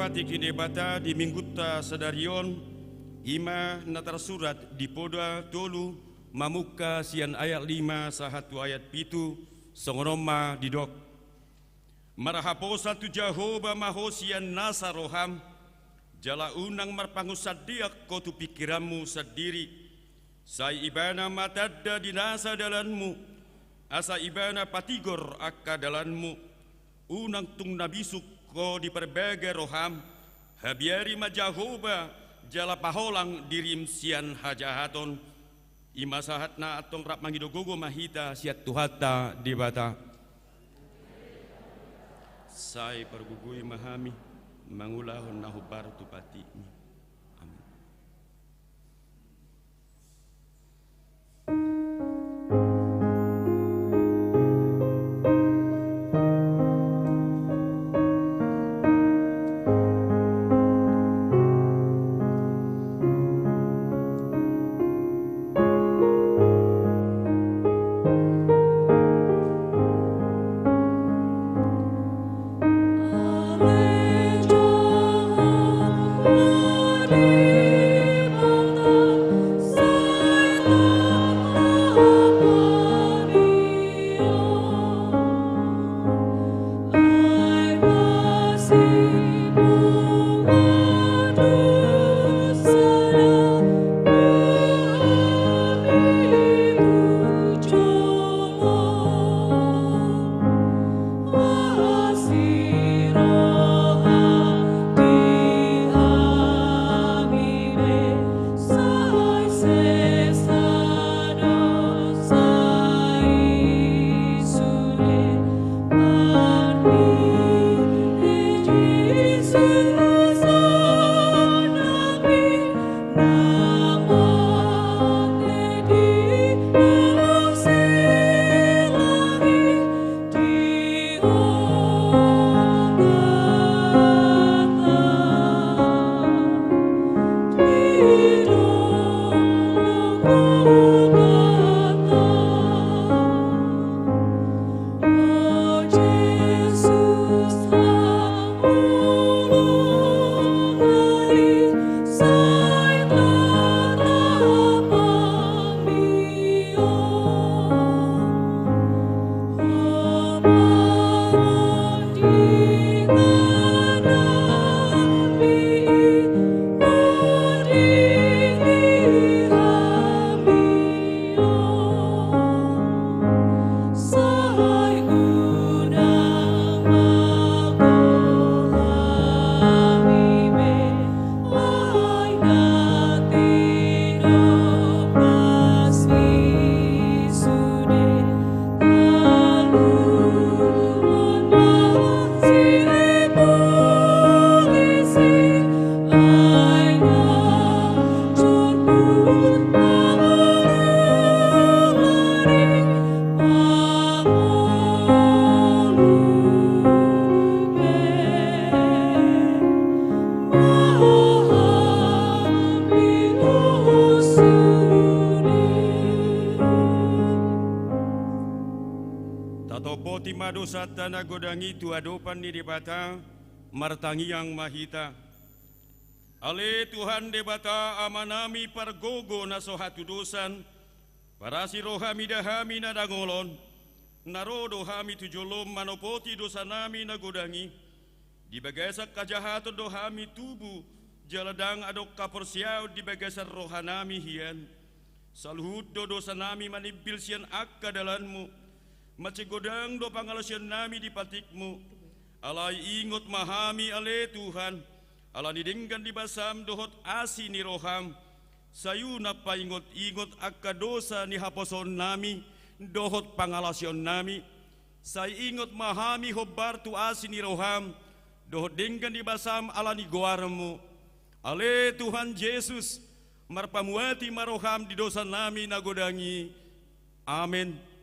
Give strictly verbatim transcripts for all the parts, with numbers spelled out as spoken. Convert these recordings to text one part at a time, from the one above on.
Patik ni Debata di minggunta sadari on, i ma na tarsurat di Poda tolu, mamungka sian ayat lima sahat tu ayat pitu, songon on ma didok. Marhaposan tu Jahowa ma ho sian nasa roham, jala unang marpangunsandean ho tu pingkiranmu sandiri. Sai Ibana ma tanda di nasa dalanmu, asa Ibana patigor angka dalanmu. Unang tung na bisuk ho di parbaga roham, habiari ma Jahowa, jala paholang dirim sian hajahaton. I ma sahatna, antong rap mangido gogo ma hita sian Tuhanta Debata. Sai pargogoi ma hami mangulahon na hombar tu patikmi. Amin. Tatopoti ma dosanta na godang i tu adopan ni Debata. Martangiang ma hita. Ale Tuhan Debata Amanami pargogo na so hatudosan, parasi roham ida hami na dangol on, na ro do hami tu jolom manopoti dosanami na godang i. Di bagasan hajahaton do hami tubu, jala ndang adong haporseaon di bagasan rohanami hian. Saluhut do dosanami manimbil sian angka dalanmu. Mansai godang do pangalaosionnami di patikmu. Alai ingot ma hami ale Tuhan, ala ni denggan ni basam dohot asi ni roham. Sai unang paingot-ingot angka dosa ni haposoonnami dohot pangalaosionnami. Sai ingot ma hami hombar tu asi ni roham dohot denggan ni basam ala ni goarmu. Ale Tuhan Jesus, marpamuati ma roham di dosanami na godang i. Amen.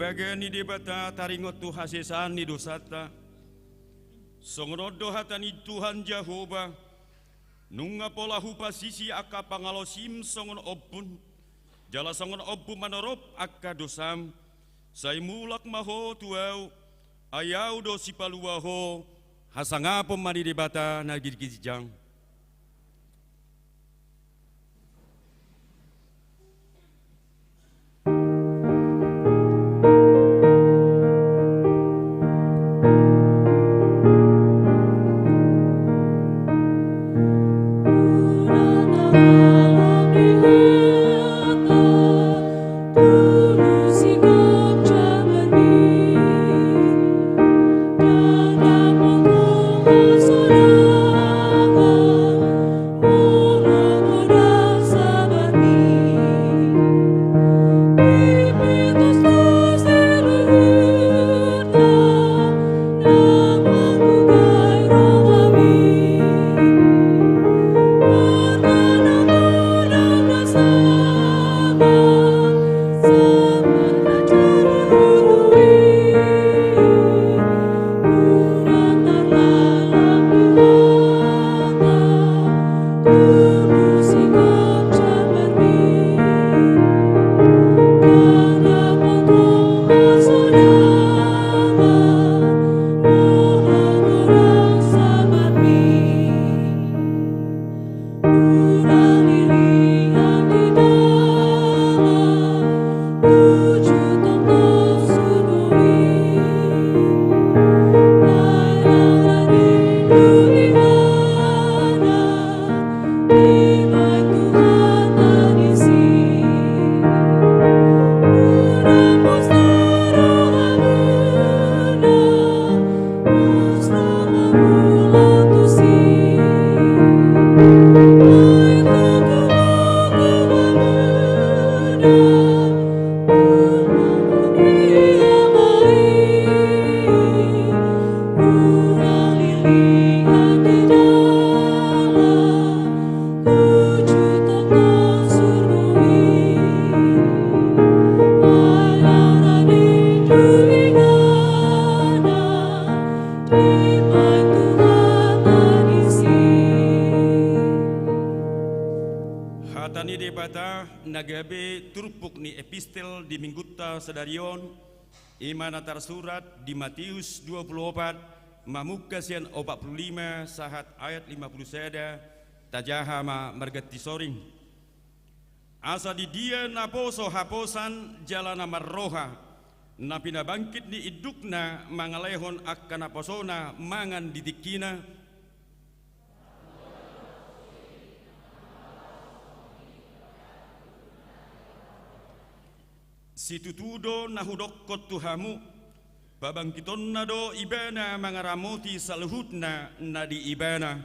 Baga ni Debata taringot tu hasesaan ni dosanta. Songon on do hata ni Tuhan Jahowa: Nunga pola hupasisi angka pangalaosim songon ombun, jala songon ombun manorop angka dosam. Sai mulak ma ho tu Ahu, ai Ahu do sipalua ho. Hasangapon ma ni Debata na ginjang. Hata ni Debata na gabe turpuk ni epistel di minggunta sadari on, i ma na tarsurat di Matius dua pulu opat, mamungka sian opat pulu lima sahat ayat lima pulu sada. Tajaha ma marganti soring. Asa di dia naposo haposan jala na marroha, na pinabangkit ni indukna mangalehon angka naposona mangan di tingkina, situtu do na hudokkon tu hamu, pabangkitonna do ibana mangaramoti saluhutna na di ibana.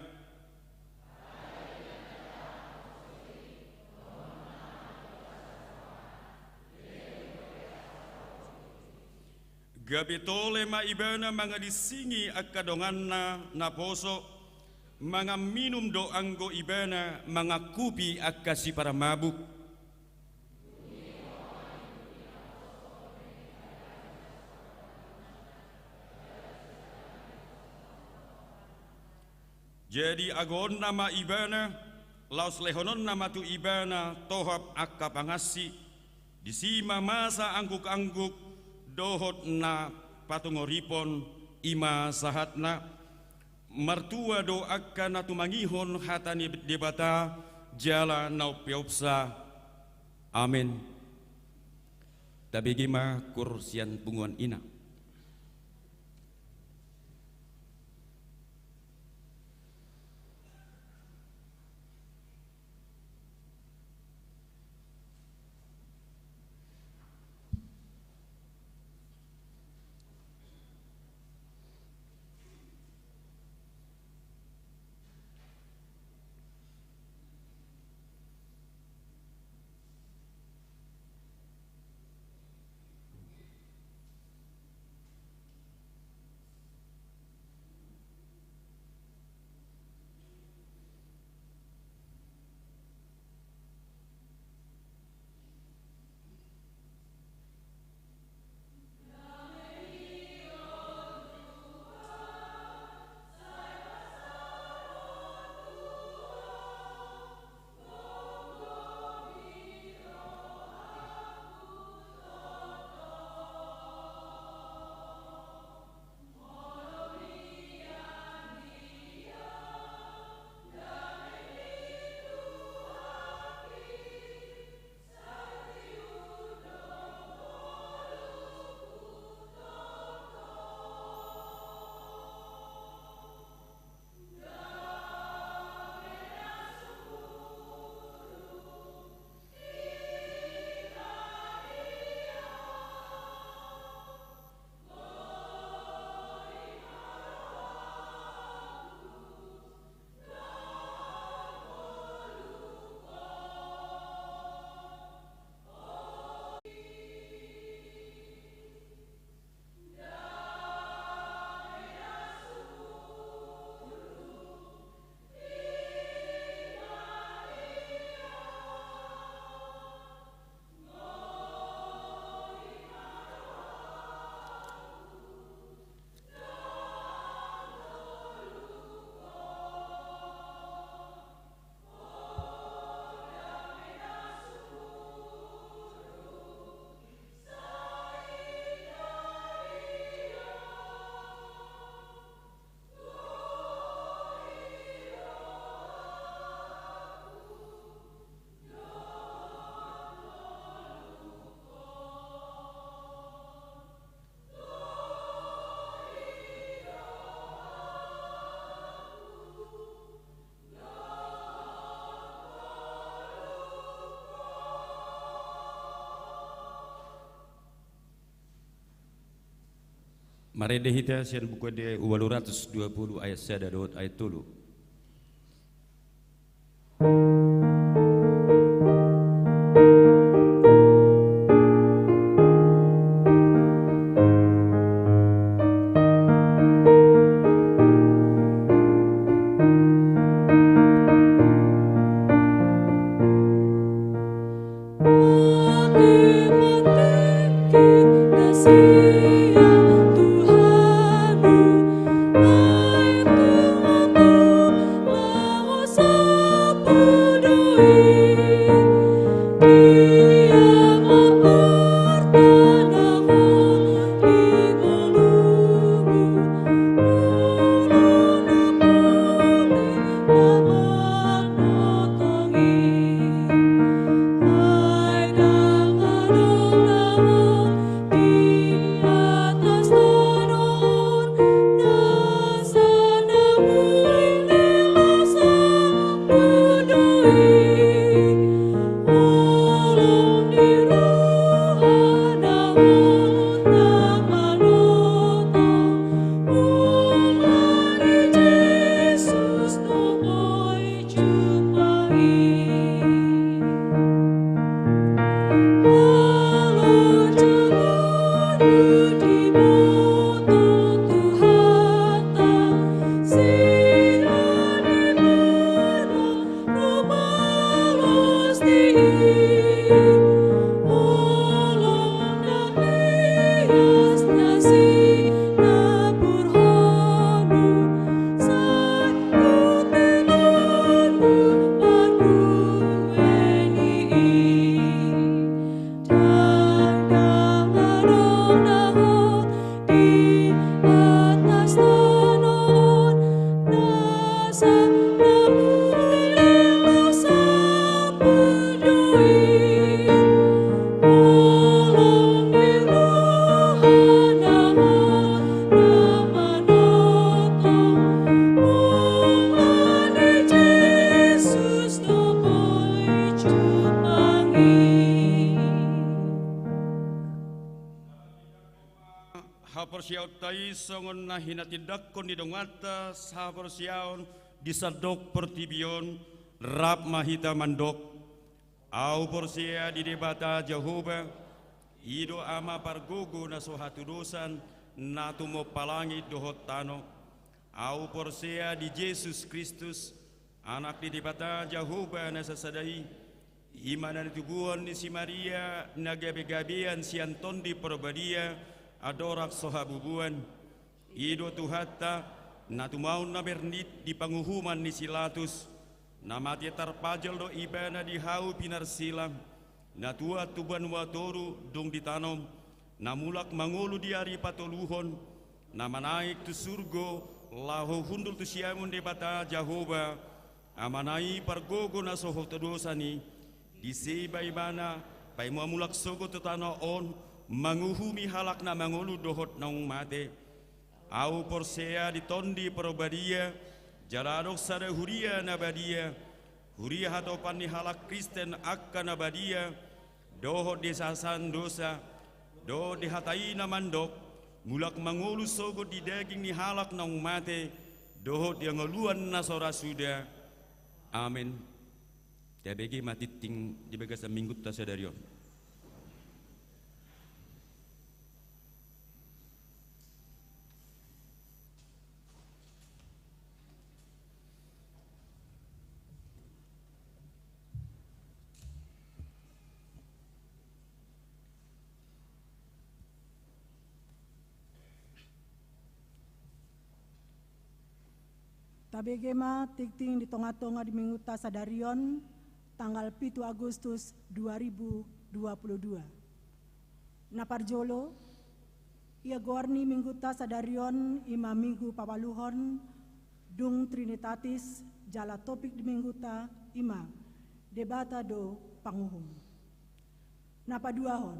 Gabe tole ma ibana mangadinsingi angka donganna naposo, mangan minum do anggo ibana mangangkupi angka siparamabuk. Jadi agoonna ma ibana, laos lehononna ma tu ibana tohap angka pangansi, disi ma masa angguk-angguk dohot na patungoripon, i ma sahatna. Martua do angka na tumangihon hata ni Debata jala na umpeopsa. Amen. Tabege ma kur sian punguan ina. Marende hita sian Buku Ende ualu ratus dua pulu ayat sada dohot ayat tolu. Haporseaonta i songon na hinatindangkon ni donganta sahaporseaon di sandok portibi on, rap ma hita mandok. Ahu porsea di Debata Jahowa, i do Ama pargogo na so hatudosan, na tumompa langit dohot tano. Ahu porsea di Jesus Kristus, Anak ni Debata Jahowa na sasada i, i ma na nitubuhon ni si Maria na gabegabean sian Tondi Parbadia, andorang so habubuan. I do Tuhanta, na tumaon na bernit di panguhuman ni si Latus, na mate tarpajal do Ibana di hau pinarsila, na tuat tu banua toru dung ditanom, na mulak mangolu di ari patoluhon, na manaek tu surgo, laho hundul tu siamun Debata Jahowa, Amana i pargogo na so hatudosan i, disi ma Ibana, paima mulak sogot tu tano on, manguhumi halak na mangolu dohot naung mate. Ahu porsea di Tondi Parbadia, jala adong sada huria na badia, huria hatopan ni halak Kristen angka na badia, dohot di hasesaan dosa, dohot di hata i na mandok, mulak mangolu sogot di daging ni halak naung mate, dohot di hangoluan na so ra suda. Amen. Tabege ma tingting di bagasan Minggunta sadari on. Tabege ma tingting di tongatonga di Minggunta sadari on, tanggal pitu Agustus dua ribu dua puluh dua. Na parjolo, ia goar ni Minggunta sadari on i ma Minggu paualuhon, dung Trinitatis, jala topik di Minggunta i ma Debata do panguhum. Na paduahon,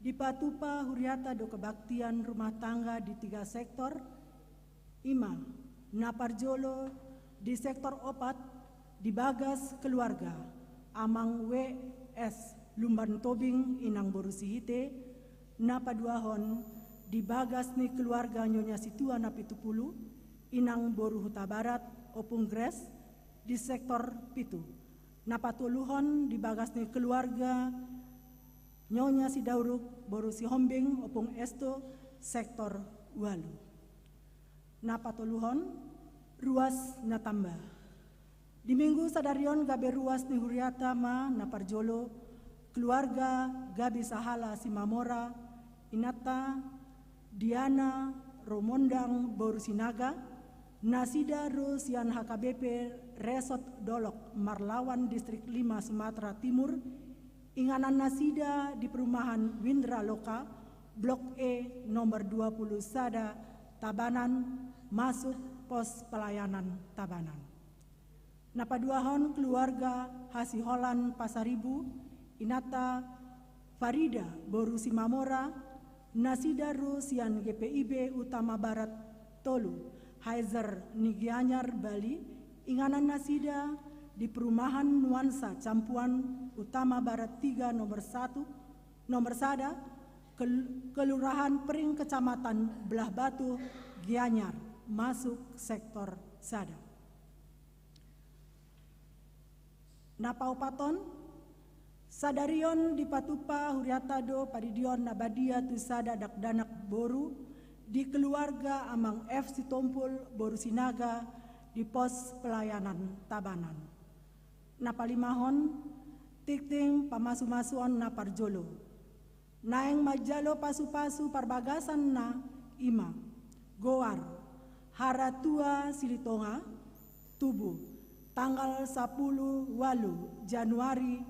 dipatupa huriata do kebaktian rumah tangga di tiga sektor, i ma, na parjolo di sektor opat, di bagas keluarga, Amang W S Lumban Tobing, Inang boru Sihite, na paduahon, di bagas ni keluarga Nyonya Situa Napitupulu, inang boru Hutabarat, Opung Gres, di sektor pitu. Na patoluhon di bagas ni keluarga Nyonya Sidauruk boru Sihombing, Opung Esto, sektor ualu. Na patoluhon, ruas na tamba. Di minggu sadari on gabe ruas ni huriata ma na parjolo, keluarga Gabi Sahala Simamora, inanta Diana Romondang boru Sinaga, nasida ro sian H K B P Resort Dolok Marlawan, Distrik lima, Sumatera Timur, inganan nasida di perumahan Windra Loka, Blok E, nomor dua puluh sada, Tabanan, masuk pos pelayanan Tabanan. Na paduahon keluarga Hasiholan Pasaribu, inanta Farida boru Simamora, nasida ro sian G P I B Utama Barat tolu, Haizer ni Gianyar, Bali, inganan nasida di perumahan Nuansa Campuan Utama Barat tiga, nomor satu, nomor sada, kel-, Kelurahan Pering, Kecamatan Blahbatuh, Gianyar, masuk sektor sada. Na paopathon, sadari on dipatupa huriata do padidion na badia tu sada dakdanak boru di keluarga Amang F Sitompul boru Sinaga di pos pelayanan Tabanan. Na palimahon, tingting pamasumasuon na parjolo. Naeng manjalo pasupasu parbagasanna i ma: goar, Haratua Silitonga, tubu, tanggal sapuluh ualu Januari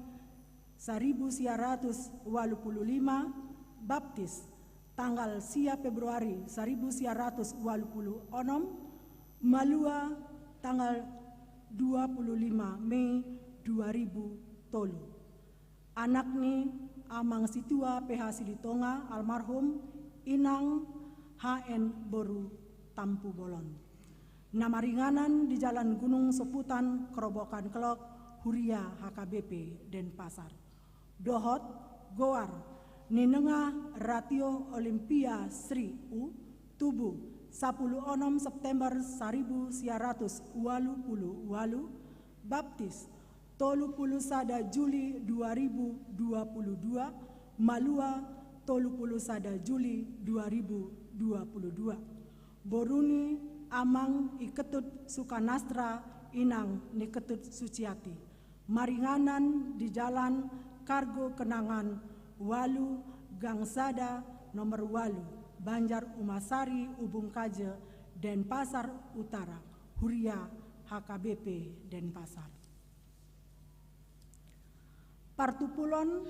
saribu sia ratus ualu pulu lima, baptis, tanggal sia Februari saribu sia ratus ualu pulu onom, malua, tanggal dua pulu lima Mei dua ribu tolu. Anak ni Amang Situa P H Silitonga almarhum, inang H N boru Tampubolon. Na maringanan di Jalan Gunung Soputan, Kerobokan Kelok, Huria H K B P Denpasar. Dohot goar ni Nengah Ratio Olimpia Sri U, tubu, sapuluh onom September saribu sia ratus ualu pulu ualu, baptis, tolu pulu sada Juli dua ribu dua pulu dua, malua, tolu pulu sada Juli dua ribu dua pulu dua. Boru ni Amang I Ketut Sukanastra, inang ni Ketut Suciati. Maringanan di Jalan Kargo Kenangan ualu, Gang Sada, nomor ualu, Banjar Umasari, Ubung Kaje, Denpasar Utara, Huria H K B P Denpasar. Partupulon,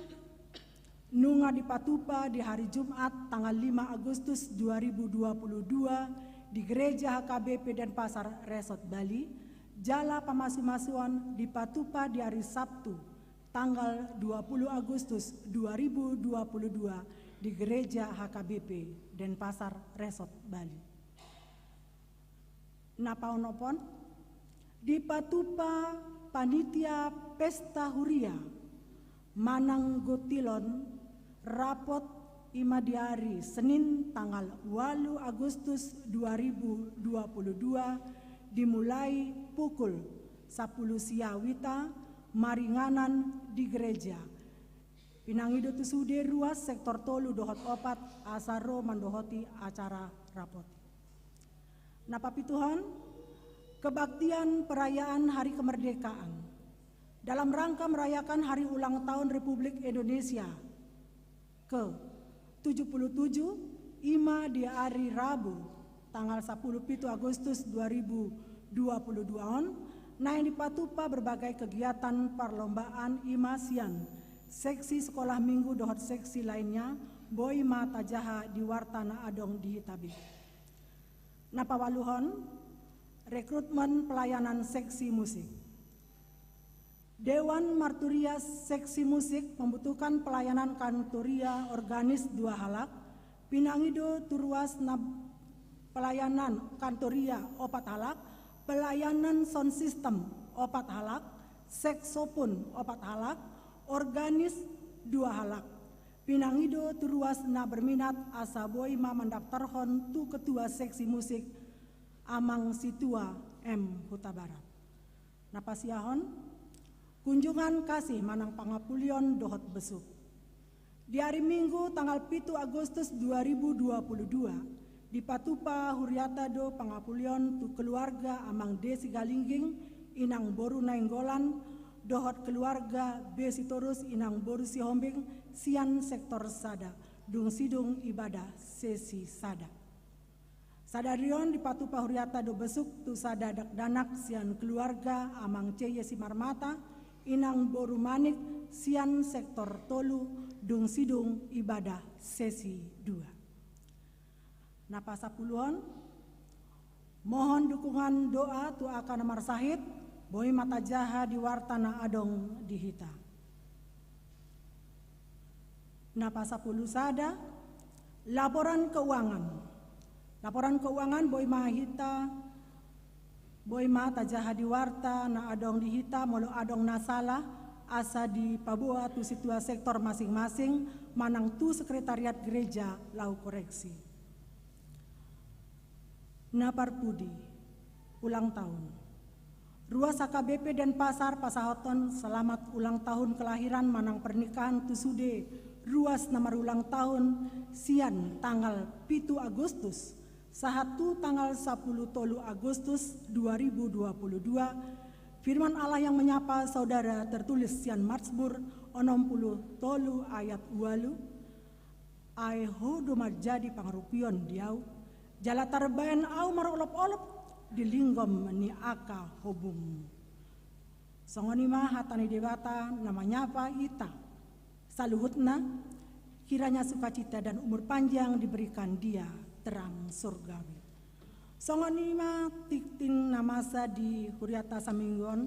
nunga dipatupa di hari Jumat tanggal lima Agustus dua ribu dua puluh dua di Gereja H K B P Denpasar Resort Bali, jala pamasumasuon dipatupa di hari Sabtu tanggal dua puluh Agustus dua ribu dua puluh dua di Gereja H K B P Denpasar Resort Bali. Na paonomhon, dipatupa panitia pesta huria manang gotilon rapot, i ma di ari Senin tanggal ualu Agustus dua ribu dua puluh dua, dimulai pukul sapuluh sia wita, maringanan di gereja. Pinangido tu sude ruas sektor tolu dohot opat asa ro mandohoti acara rapot i. Na papituhon, kebaktian perayaan Hari Kemerdekaan dalam rangka merayakan hari ulang tahun Republik Indonesia ke tujuh puluh tujuh, i ma di ari Rabu tanggal sapuluh pitu Agustus dua ribu dua puluh dua on, naeng dipatupa berbagai kegiatan parlombaan, i ma sian seksi sekolah minggu dohot seksi lainnya, boi ma tajaha di warta na adong di hita be. Na paualuhon, rekrutmen pelayanan seksi musik. Dewan Marturia Seksi Musik membutuhkan pelayanan kantoria organis dua halak, pinangido tu ruas na pelayanan kantoria opat halak, pelayanan sound system opat halak, saxophone opat halak, organis dua halak. Pinangido tu ruas na berminat asa boi ma mandaftarhon tu ketua seksi musik Amang Situa M Hutabarat. Na pasiahon, kunjungan kasih manang pangapulion dohot besuk. Di ari Minggu tanggal pitu Agustus dua ribu dua puluh dua, dipatupa huriata do pangapulion tu keluarga Amang D Sigalingging, inang boru Nainggolan, dohot keluarga B Sitorus, inang boru Sihombing, sian sektor sada, dung sidung ibadah sesi sada. Sadari on dipatupa huriata do besuk tu sada dakdanak sian keluarga Amang C Y Simarmata, inang boru Manik, sian sektor tolu, dung sidung ibadah sesi dua. Na pasapuluhon, mohon dukungan doa tu angka na marsahit, boi ma tajaha di warta na adong di hita. Na pasapuluh sada, laporan keuangan. Laporan keuangan boi ma hita, boi ma tajaha di warta na adong di hita, molo adong na sala, asa dipaboa tu situa sektor masing-masing, manang tu sekretariat gereja laho koreksi. Na parpudi, ulang tahun. Ruas H K B P Denpasar pasahathon selamat ulang tahun kelahiran manang pernikahan tu sude ruas na marulang tahun sian tanggal pitu Agustus sahat tu tanggal sapuluh tolu Agustus dua ribu dua puluh dua. Firman Allah yang menyapa saudara tertulis sian Mazmur onom puluh tolu ayat ualu. Ai Ho do manjadi pangarupion di ahu, jala tarbaen ahu marolopolop di linggom ni angka hobungmu. Songon i ma hata ni Debata na manyapa hita saluhutna, kiranya sukacita dan umur panjang diberikan dia terang surgawi. Songon i ma tingting na masa di huriata saminggu on,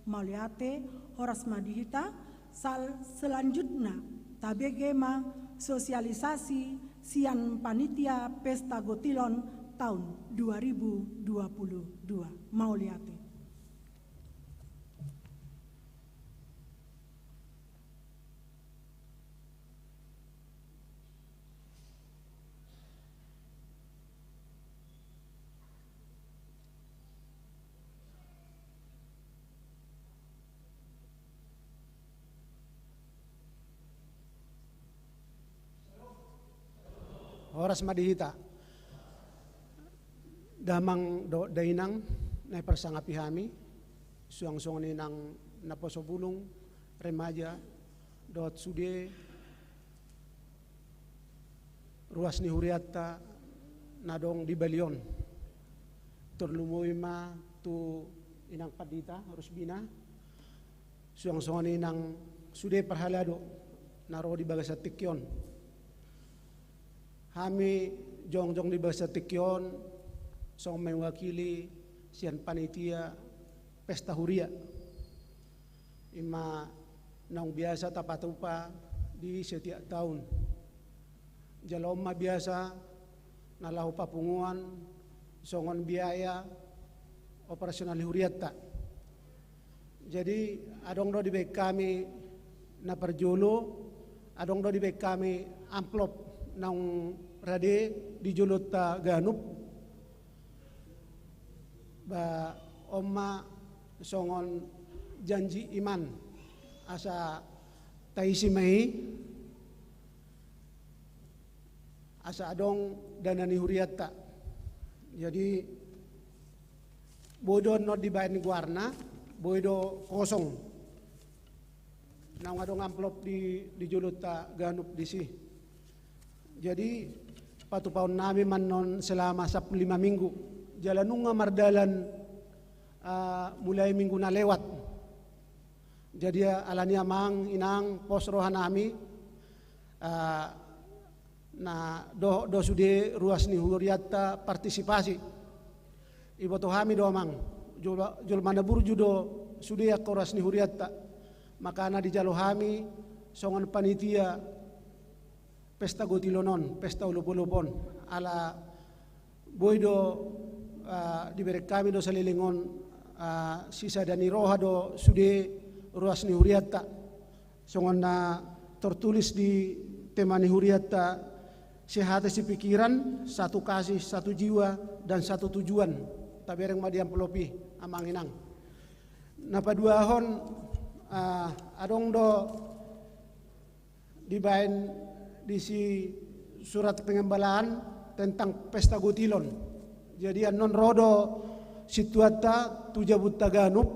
mauliate, horas ma di hita. Sal-, selanjutna tabege ma sosialisasi sian panitia Pesta Gotilon tahun dua ribu dua puluh dua. Mauliate. Horas ma di hita. Damang dohot dainang na iparsangapi hami, suang songon i nang naposo bulung, remaja, dohot sude ruas ni hurianta na adong di Bali on. Tarlumobi ma tu inang pandita Rusbina, suang songon i nang sude parhalado na ro di bagasan tingki on. Hami jongjong di bagasan tingki on songon mewakili sian panitia pesta huria, i ma naung biasa tapatupa di setiap tahun. Jala on ma biasa na laho papunguan songon biaya operasional ni hurianta. Jadi, adong do dibaen hami na parjolo, adong do dibaen hami amplop naung rade di jolonta ganup. Ba on ma songon janji iman, asa taisi ma i, asa adong dana ni hurianta. Jadi, boi do annon dibaen goarna, boi do kosong. Naung adong amplop di, di jolonta ganup disi. Jadi, patupaon nami ma annon selama sampulu lima minggu. Jala nunga mardalan, ah, mulai minggu na lewat. Jadi, alani i amang, inang, pos roha nami, ah, na dohot do sude ruas ni hurianta partisipasi. Iboto hami do amang, jol-, jolma na burju do sude angka ruas ni hurianta. Makana dijalo hami songon panitia pesta gotilon on, pesta olopolop on. Ala boi do, ah, dibereng hami do saleleng on, ah, sisada ni roha do sude ruas ni hurianta. Songon na tertulis di Tema ni hurianta, sehati sepikiran, satu kasih, satu jiwa, dan satu tujuan. Tabereng ma di amplop i, amang inang. Na paduahon, ah, adong do dibaen disi surat pengembalaan tentang pesta gotilon. Jadi annon ro do sintuanta tu jabunta ganup,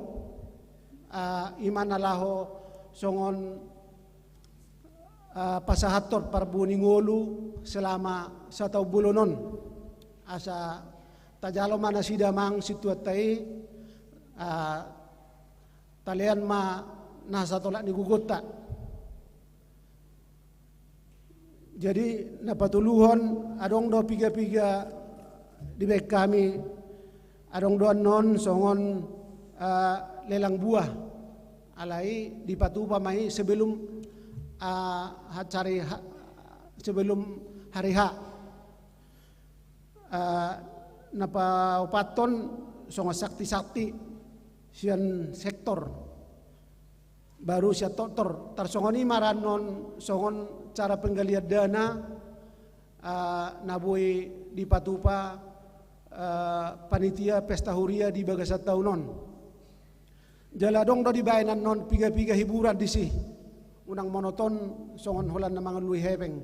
ah, i ma na laho songon ah, pasahathon parbue ni ngolu selama sataon bolon on. Asa tajalo ma nasida amang sintuanta i, ah, talean ma nasa tolap ni gogonta. Jadi na patoluhon, adong do piga-piga dibaen hami, adong do annon songon, ah, lelang buah. Alai dipatupa ma i sebelum, ah, hacari ha-, sebelum hari H. Ah, na paopathon songon sakti-sakti sian sektor. Baru sian tortor, tarsongon i ma ra annon songon cara penggalian dana, ah, na boi dipatupa, ah, panitia pesta huria di bagasan taon on. Jala adong do dibaen annon piga-piga hiburan disi. Unang monoton songon holan na mangalului hepeng.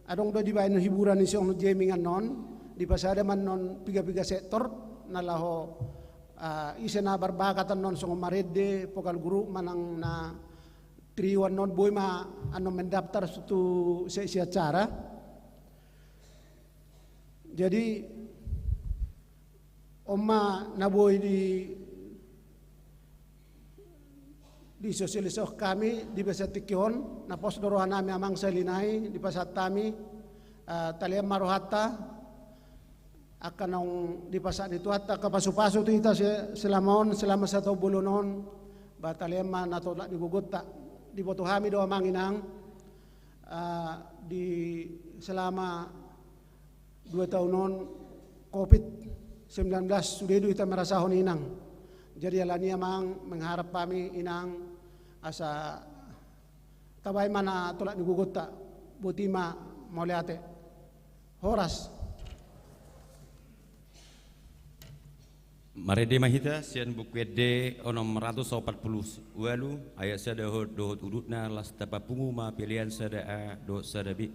Adong do dibaen hiburan i songon jamming annon, dipasada ma annon piga-piga sektor, na laho, ah, ise na marbakat annon songon marende, vokal grup manang na trio annon boi ma annon mendaftar tu seksi acara. Jadi on ma na boi di, disosialisasi hami di bagasan tingki on, na pos do rohanami amang sahali nai, dipasahat hami, ah, talean ma rohanta, angka naung dipasahat ni Tuhanta angka pasu-pasu tu hita se-, selama on, selama sataon bolon on, ba talean ma na tolap ni gogonta. Diboto hami do amang inang, ah, di selama dua taon on covid sembilan belas sude do hita marasahon inang. Jadi alani amang mengharap hami inang asa tabaen ma na tolap ni gogonta, boti ma mauliate. Horas. Marende ma hita sian Buku Ende onom ratus opat pulu ualu, ayat sada dohot udutna, laos tapapungu ma pelean sada A dohot sada B.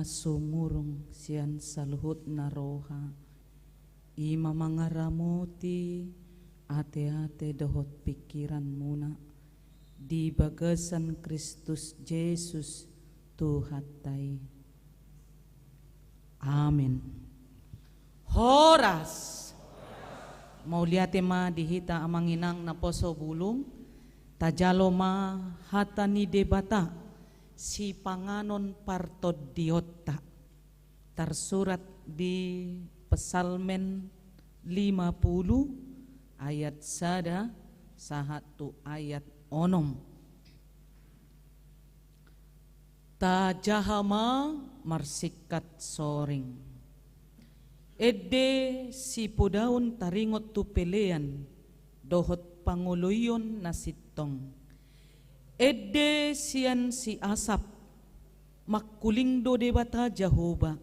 sumurung sian saluhutna roha, i ma mangaramoti ateate dohot pingkiranmuna di bagasan Kristus Jesus Tuhanta i. Amen. Horas. Mauliate ma di hita amang inang naposo bulung. Tajalo ma hata ni Debata, sipanganon partondionta, tarsurat di Psalmen lima pulu ayat sada sahat tu ayat onom. Tajaha ma marsingkat soring. Ende sipodaon taringot tu pelean dohot pangoloion na sintong. Ende sian si Asap, mangkuling do Debata Jahowa,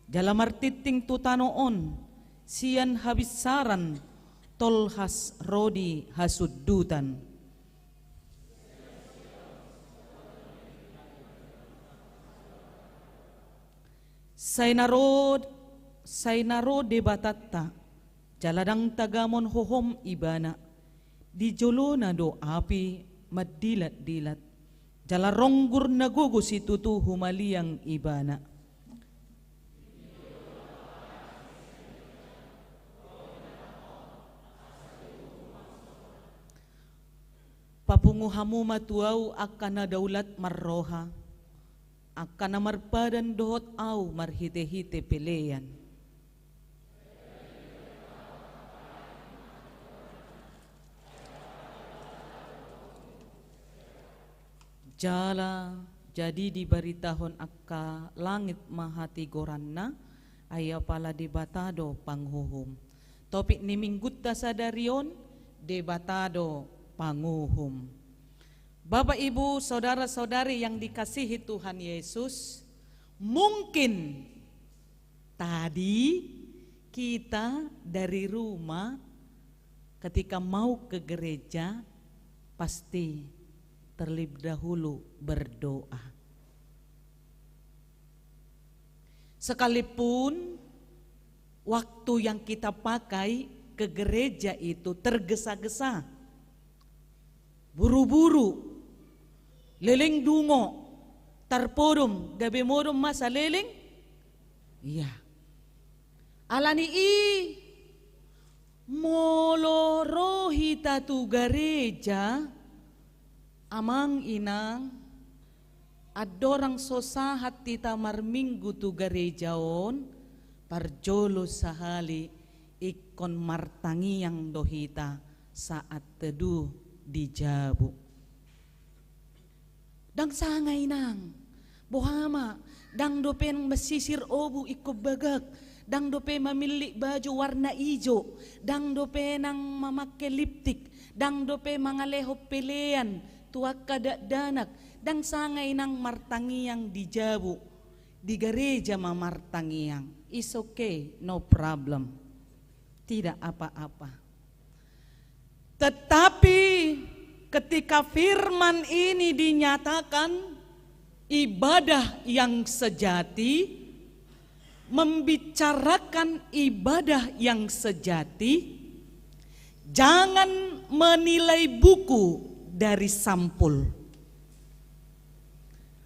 jala martingting tu tano on, sian habinsaran tolhas ro di hasundutan. Sai na ro, sai na ro Debatanta, jala ndang tagamon hohom ibana. Di jolona do api mandilatdilat, jala ronggur na gogo situtu humaliang ibana. Papungu hamu ma tu ahu angka na daulat marroha, angka na marpadan dohot ahu marhitehite pelean. Jala jadi dibaritahon angka langit ma hatigoranna, ai apala Debata do panguhum. Topik ni minggunta sadari on, Debata do panguhum. Bapak, Ibu, saudara-saudari yang dikasihi Tuhan Yesus, mungkin tadi kita dari rumah ketika mau ke gereja pasti terlebih dahulu berdoa. Sekalipun waktu yang kita pakai ke gereja itu tergesa-gesa, buru-buru, leleng dungo, tarpodom, gabe modom ma saleleng. Iya. Alani i, molo ro hita tu gareja, amang inang, andorang so sahat hita marminggu tu gareja on, parjolo sahali ingkon martangiang do hita saat teduh di jabu. Ndang sanga inang, boha ma, ndang dope masisir obu ingkon bagak, ndang dope mamillit baju warna ijo, ndang dope nang mamangke liptik, ndang dope mangalehon pelean tu angka dakdanak, ndang sanga inang martangiang di jabu, di gareja ma martangiang. It's okay, no problem. Tidak apa-apa. Tetapi ketika firman ini dinyatakan, ibadah yang sejati, membicarakan ibadah yang sejati, jangan menilai buku dari sampul.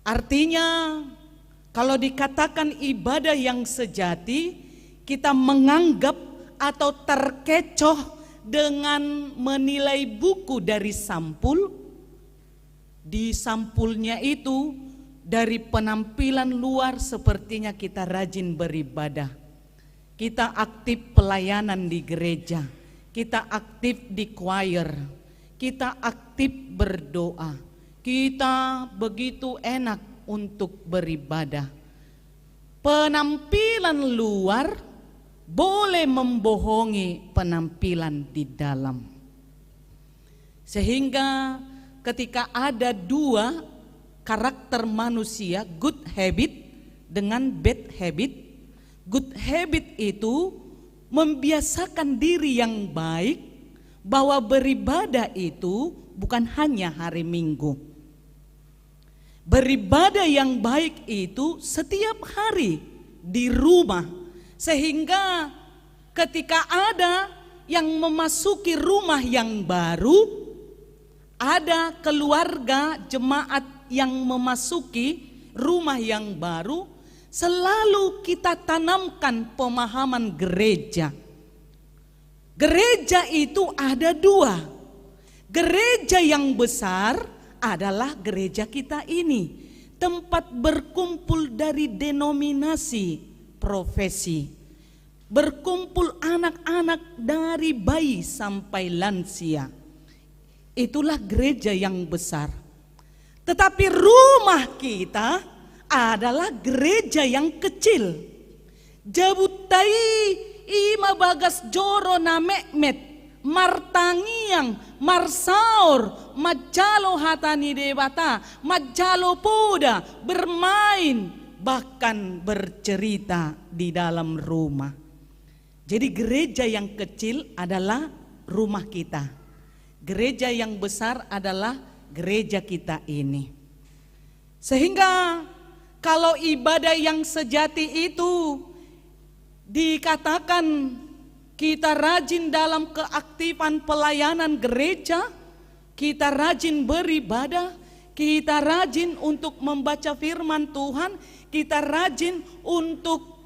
Artinya, kalau dikatakan ibadah yang sejati, kita menganggap atau terkecoh dengan menilai buku dari sampul. Di sampulnya itu, dari penampilan luar sepertinya kita rajin beribadah. Kita aktif pelayanan di gereja, kita aktif di choir, kita aktif berdoa, kita begitu enak untuk beribadah. Penampilan luar boleh membohongi penampilan di dalam. Sehingga ketika ada dua karakter manusia, good habit dengan bad habit, good habit itu membiasakan diri yang baik bahwa beribadah itu bukan hanya hari Minggu. beribadah yang baik itu setiap hari di rumah, sehingga ketika ada yang memasuki rumah yang baru, ada keluarga jemaat yang memasuki rumah yang baru, selalu kita tanamkan pemahaman gereja. Gereja itu ada dua. Gereja yang besar adalah gereja kita ini, tempat berkumpul dari denominasi, profesi. Berkumpul anak-anak dari bayi sampai lansia. Itulah gereja yang besar. Tetapi rumah kita adalah gereja yang kecil. Jabunta i, i ma bagas joro na metmet, martangiang, marsaor, manjalo hata ni Debata, manjalo poda, bermain, bahkan bercerita di dalam rumah. Jadi gereja yang kecil adalah rumah kita. Gereja yang besar adalah gereja kita ini. Sehingga kalau ibadah yang sejati itu dikatakan kita rajin dalam keaktifan pelayanan gereja, kita rajin beribadah, kita rajin untuk membaca firman Tuhan, kita rajin untuk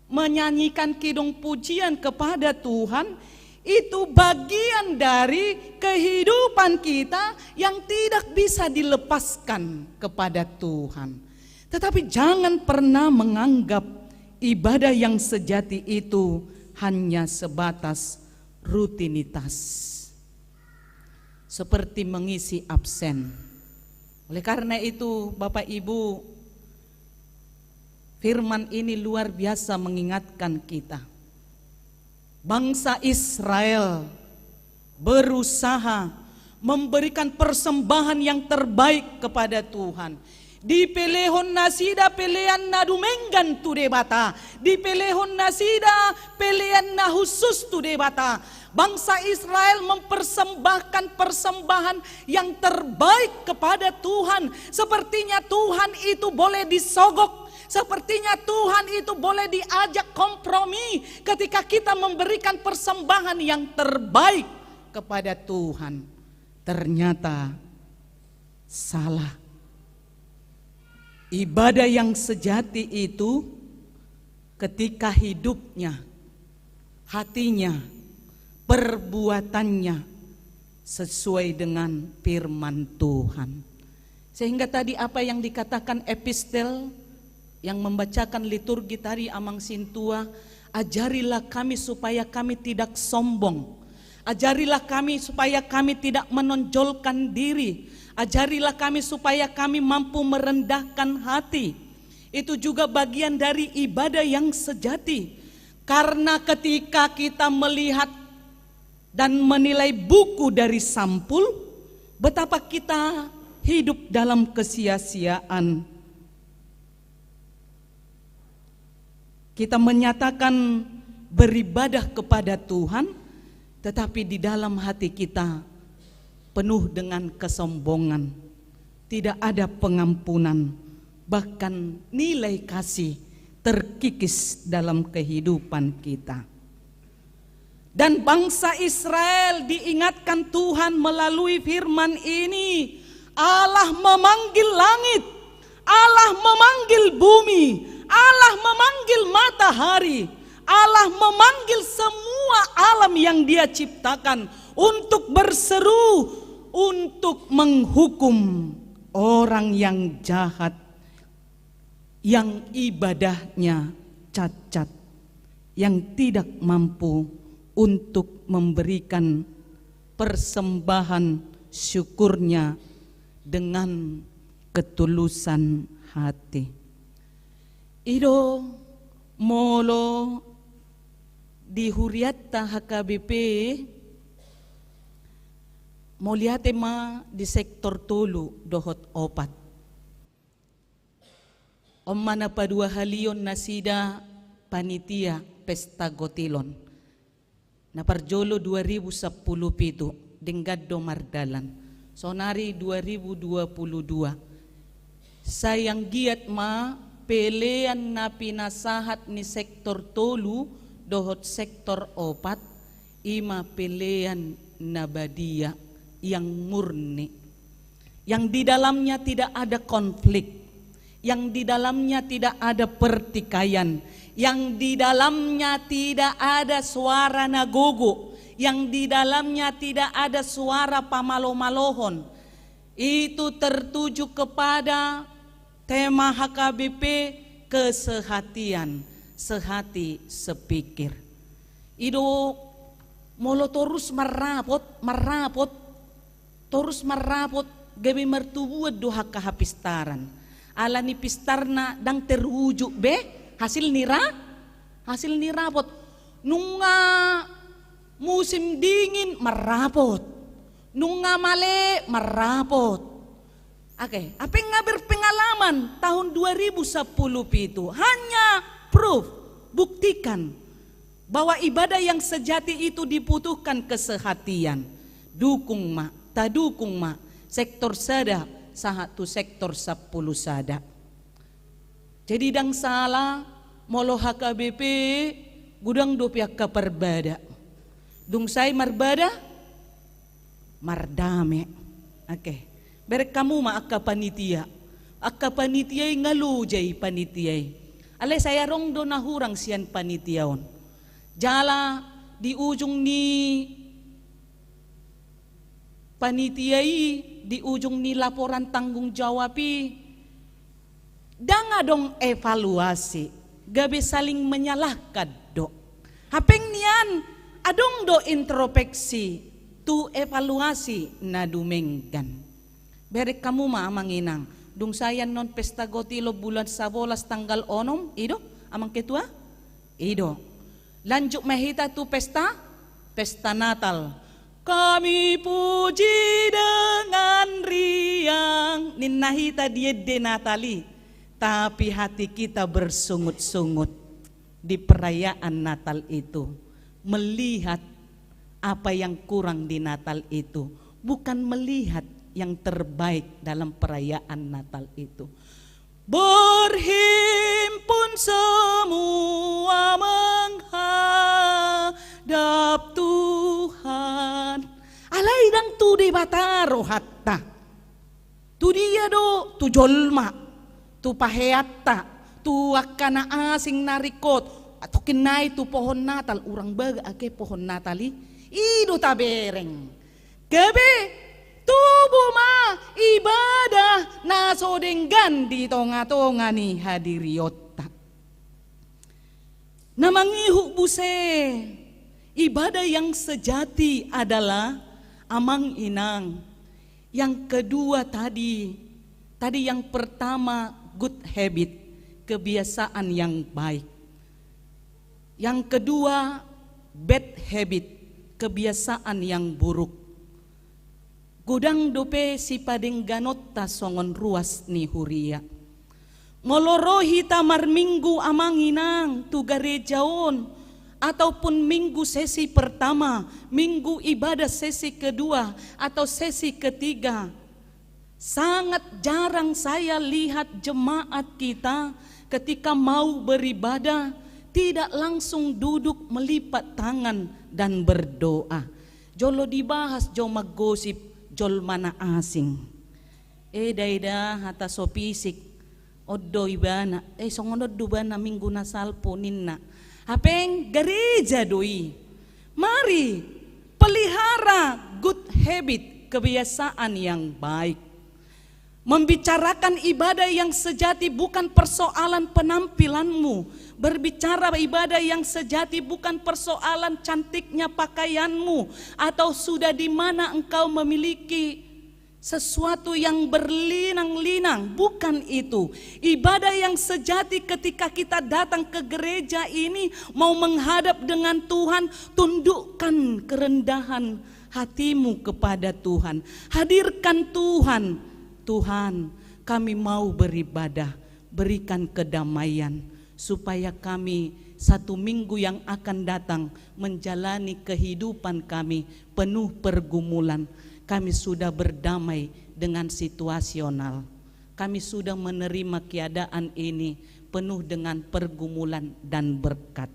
menyanyikan kidung pujian kepada Tuhan, itu bagian dari kehidupan kita yang tidak bisa dilepaskan kepada Tuhan. Tetapi jangan pernah menganggap ibadah yang sejati itu hanya sebatas rutinitas, seperti mengisi absen. Oleh karena itu, Bapak Ibu, firman ini luar biasa mengingatkan kita. Bangsa Israel berusaha memberikan persembahan yang terbaik kepada Tuhan. Dipelehon nasida pelean na dumenggan tu Debata, dipelehon nasida pelean na khusus tu Debata. Bangsa Israel mempersembahkan persembahan yang terbaik kepada Tuhan. Sepertinya Tuhan itu boleh disogok. Sepertinya Tuhan itu boleh diajak kompromi ketika kita memberikan persembahan yang terbaik kepada Tuhan. Ternyata salah. Ibadah yang sejati itu ketika hidupnya, hatinya, perbuatannya sesuai dengan firman Tuhan. Sehingga tadi apa yang dikatakan epistel yang membacakan liturgi tadi, Amang Sintua, ajarilah kami supaya kami tidak sombong. Ajarilah kami supaya kami tidak menonjolkan diri. Ajarilah kami supaya kami mampu merendahkan hati. Itu juga bagian dari ibadah yang sejati. Karena ketika kita melihat dan menilai buku dari sampul, betapa kita hidup dalam kesia-siaan. Kita menyatakan beribadah kepada Tuhan, tetapi di dalam hati kita penuh dengan kesombongan. Tidak ada pengampunan, bahkan nilai kasih terkikis dalam kehidupan kita. Dan bangsa Israel diingatkan Tuhan melalui firman ini. Allah memanggil langit, Allah memanggil bumi, Allah memanggil matahari, Allah memanggil semua alam yang Dia ciptakan untuk berseru, untuk menghukum orang yang jahat, yang ibadahnya cacat, yang tidak mampu untuk memberikan persembahan syukurnya dengan ketulusan hati. I do molo di hurianta H K B P, mauliate ma di sektor tolu dohot opat. On ma na paduahalihon nasida panitia pesta gotilon. Na parjolo dua ribu sampulu pitu, denggan do mardalan. Sonari dua ribu dua pulu dua. Sai anggiat ma pelean na pinasahat ni sektor tolu dohot sektor opat, i ma pelean na badia, yang murni, yang di dalamnya tidak ada konflik, yang di dalamnya tidak ada pertikaian, yang di dalamnya tidak ada suara na gogo, yang di dalamnya tidak ada suara pamalo-malohon. Itu tertuju kepada tema H K B P, kesehatian, sehati sepikir. I do, molo torus marrapot, marrapot, torus marrapot, gabe martubuan do angka hapistaran. Ala ni pistarna ndang terwujud be hasil ni ra-, hasil ni rapot. Nunga musim dingin marrapot, nunga male marrapot. Oke, apa yang nggak berpengalaman tahun dua ribu sepuluh itu hanya proof, buktikan bahwa ibadah yang sejati itu dibutuhkan kesehatian. Dukung ma, tadukung ma sektor sada sahat tu sektor sampulu sada. Jadi ndang sala molo H K B P godang dope angka parbada. Dung sai marbada, mardame. Oke. Berek hamu ma angka panitia. Angka panitia i nga loja i panitia i. Alai sai adong do na hurang sian panitia on. Jala di ujung ni panitia i, di ujung ni laporan tanggung jawab i, ndang adong evaluasi, gabe saling menyalahkan do. Hapeng nian, adong do introspeksi tu evaluasi na dumenggan. Berek hamu ma amang inang, dung sai annon pesta gotilo bulan sabolas tanggal onom, i do, amang ketua? I do. Lanjut ma hita tu pesta, pesta Natal. Kami puji dengan riang. Ninna hita di ende Natal i. Tapi hati kita bersungut-sungut di perayaan Natal itu. Melihat apa yang kurang di Natal itu. Bukan melihat yang terbaik dalam perayaan Natal itu. Berhimpun semua menghadap Tuhan. Alai ndang tu Debata rohanta. Tu dia do, tu jolma, tu paheanta, tu angka na asing na ringkot, atau kinai tu pohon Natal, urang baga ake pohon Natal i, i do tabereng. Gabe tubu ma ibadah na so denggan di tonga-tonga ni hadirionta. Na mangihut muse, ibadah yang sejati adalah amang inang. Yang kedua tadi, tadi yang pertama good habit, kebiasaan yang baik. Yang kedua, bad habit, kebiasaan yang buruk. Godang dope sipadengganonta songon ruas ni huria. Molo ro hita marminggu amang inang tu gareja on, ataupun minggu sesi pertama, minggu ibadah sesi kedua, atau sesi ketiga, sangat jarang saya lihat jemaat kita ketika mau beribadah tidak langsung duduk melipat tangan dan berdoa. Jolo dibahas jo manggosip jolma na asing. Eda-eda hata so pisik, on do ibana, eh, songon on do ibana minggu na salpu ninna. Hapeng gareja do i. Mari, pelihara good habit, kebiasaan yang baik. Membicarakan ibadah yang sejati bukan persoalan penampilanmu. Berbicara ibadah yang sejati bukan persoalan cantiknya pakaianmu atau sudah di mana engkau memiliki sesuatu yang berlinang-linang, bukan itu. Ibadah yang sejati ketika kita datang ke gereja ini mau menghadap dengan Tuhan, tundukkan kerendahan hatimu kepada Tuhan. Hadirkan Tuhan. Tuhan, kami mau beribadah, berikan kedamaian, supaya kami satu minggu yang akan datang menjalani kehidupan kami penuh pergumulan. Kami sudah berdamai dengan situasional. Kami sudah menerima keadaan ini penuh dengan pergumulan dan berkat.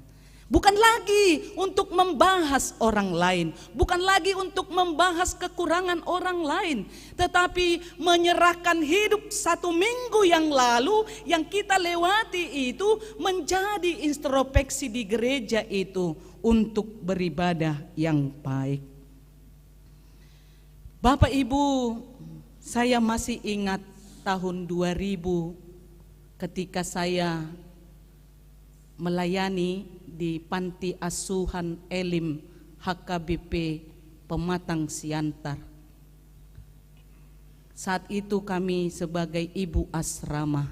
Bukan lagi untuk membahas orang lain, bukan lagi untuk membahas kekurangan orang lain, tetapi menyerahkan hidup satu minggu yang lalu, yang kita lewati itu menjadi introspeksi di gereja itu untuk beribadah yang baik. Bapak Ibu, saya masih ingat tahun dua ribu ketika saya melayani di Panti Asuhan Elim H K B P Pematang Siantar. Saat itu kami sebagai ibu asrama.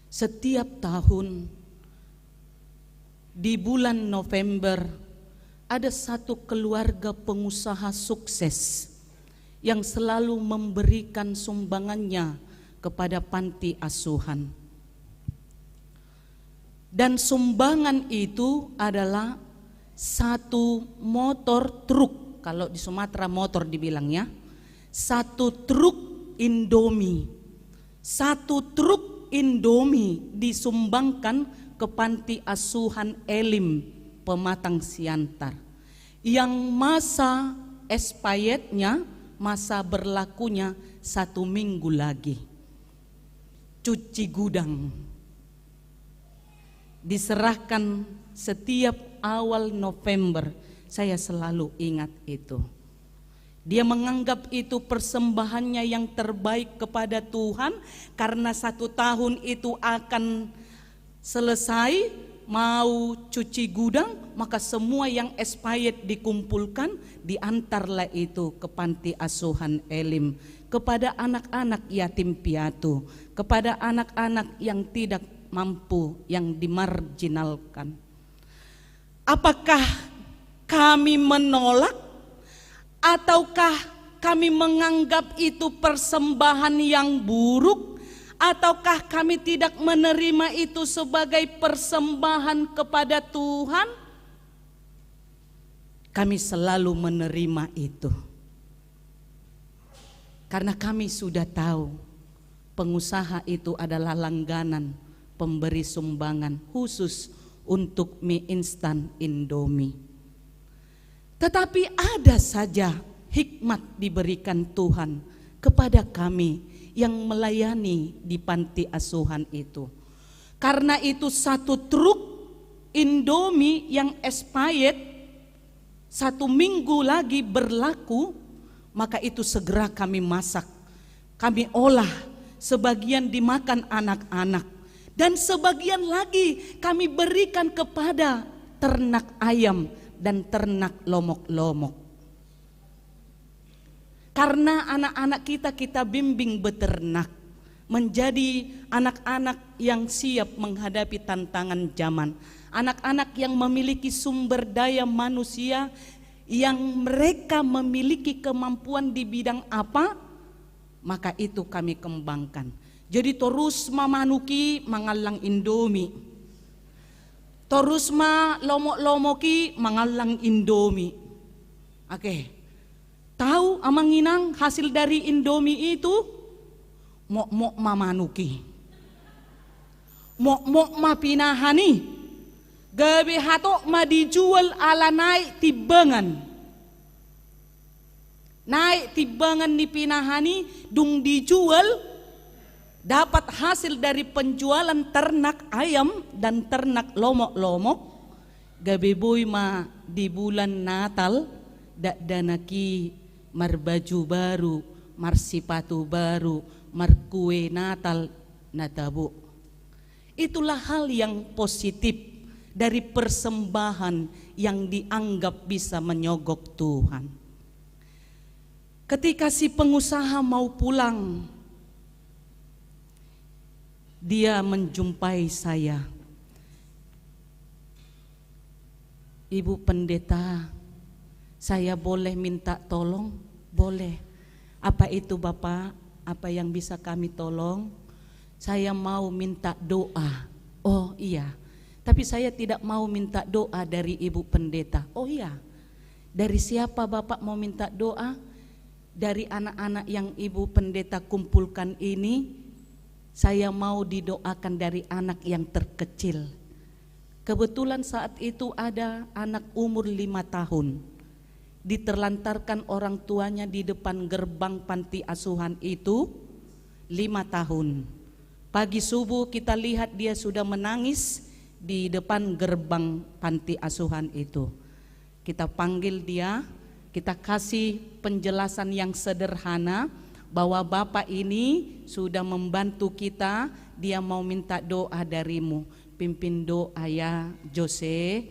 Setiap tahun di bulan November, ada satu keluarga pengusaha sukses yang selalu memberikan sumbangannya kepada panti asuhan. Dan sumbangan itu adalah satu motor truk, kalau di Sumatera motor dibilangnya, satu truk Indomie. Satu truk Indomie disumbangkan ke panti asuhan Elim Pematang Siantar, yang masa expirednya, masa berlakunya satu minggu lagi. Cuci gudang. Diserahkan setiap awal November, saya selalu ingat itu. Dia menganggap itu persembahannya yang terbaik kepada Tuhan, karena satu tahun itu akan selesai, mau cuci gudang, maka semua yang expired dikumpulkan, diantarlah itu ke panti asuhan Elim, kepada anak-anak yatim piatu, kepada anak-anak yang tidak mampu, yang dimarginalkan. Apakah kami menolak? Ataukah kami menganggap itu persembahan yang buruk? Ataukah kami tidak menerima itu sebagai persembahan kepada Tuhan? Kami selalu menerima itu. Karena kami sudah tahu pengusaha itu adalah langganan pemberi sumbangan khusus untuk mie instan Indomie. Tetapi ada saja hikmat diberikan Tuhan kepada kami yang melayani di panti asuhan itu. Karena itu satu truk Indomie yang expired satu minggu lagi berlaku, maka itu segera kami masak. Kami olah, sebagian dimakan anak-anak, dan sebagian lagi kami berikan kepada ternak ayam dan ternak lomok-lomok. Karena anak-anak kita, kita bimbing beternak, menjadi anak-anak yang siap menghadapi tantangan zaman. Anak-anak yang memiliki sumber daya manusia, yang mereka memiliki kemampuan di bidang apa, maka itu kami kembangkan. Jadi torus ma manuk i mangallang Indomie. Torus ma lomok-lomok i mangallang Indomie. Oke. Tahu amang inang hasil dari Indomie itu? Mokmok ma manuk i. Mokmok ma pinahan i. Gabe hatop ma dijual ala naik timbangan. Naik timbangan ni pinahan i, dung dijual, dapat hasil dari penjualan ternak ayam dan ternak lomok-lomok, gabe boi ma di bulan Natal, dakdanak i marbaju baru, marsipatu baru, markue Natal na tabo. Itulah hal yang positif dari persembahan yang dianggap bisa menyogok Tuhan. Ketika si pengusaha mau pulang, dia menjumpai saya. "Ibu Pendeta, saya boleh minta tolong?" "Boleh." "Apa itu, Bapak? Apa yang bisa kami tolong?" "Saya mau minta doa." "Oh iya, tapi saya tidak mau minta doa dari Ibu Pendeta." "Oh iya, dari siapa Bapak mau minta doa?" Dari anak-anak yang Ibu Pendeta kumpulkan ini, saya mau didoakan dari anak yang terkecil. Kebetulan saat itu ada anak umur lima tahun, diterlantarkan orang tuanya di depan gerbang panti asuhan itu, lima tahun. Pagi subuh kita lihat dia sudah menangis di depan gerbang panti asuhan itu. Kita panggil dia, kita kasih penjelasan yang sederhana bahwa Bapak ini sudah membantu kita, dia mau minta doa darimu. Pimpin doa ya, Jose.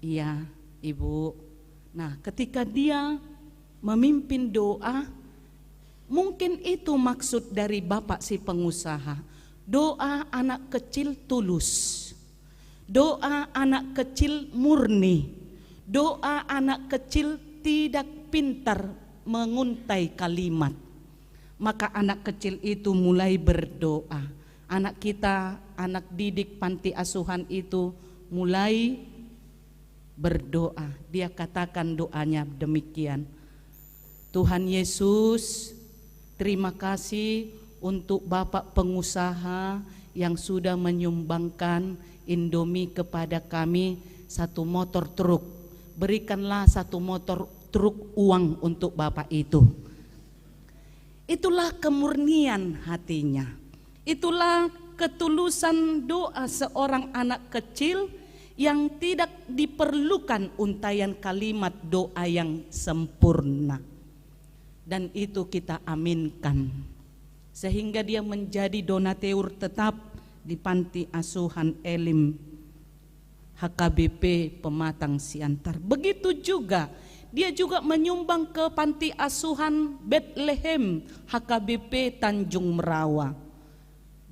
Iya, Ibu. Nah, ketika dia memimpin doa, mungkin itu maksud dari Bapak si pengusaha. Doa anak kecil tulus. Doa anak kecil murni. Doa anak kecil tidak pintar menguntai kalimat. Maka anak kecil itu mulai berdoa. Anak kita, anak didik panti asuhan itu mulai berdoa. Dia katakan doanya demikian, "Tuhan Yesus, terima kasih untuk Bapak pengusaha yang sudah menyumbangkan Indomie kepada kami satu motor truk. Berikanlah satu motor truk uang untuk Bapak itu." Itulah kemurnian hatinya. Itulah ketulusan doa seorang anak kecil yang tidak diperlukan untaian kalimat doa yang sempurna. Dan itu kita aminkan. Sehingga dia menjadi donatur tetap di panti asuhan Elim H K B P Pematang Siantar. Begitu juga, dia juga menyumbang ke panti asuhan Betlehem H K B P Tanjung Merawa.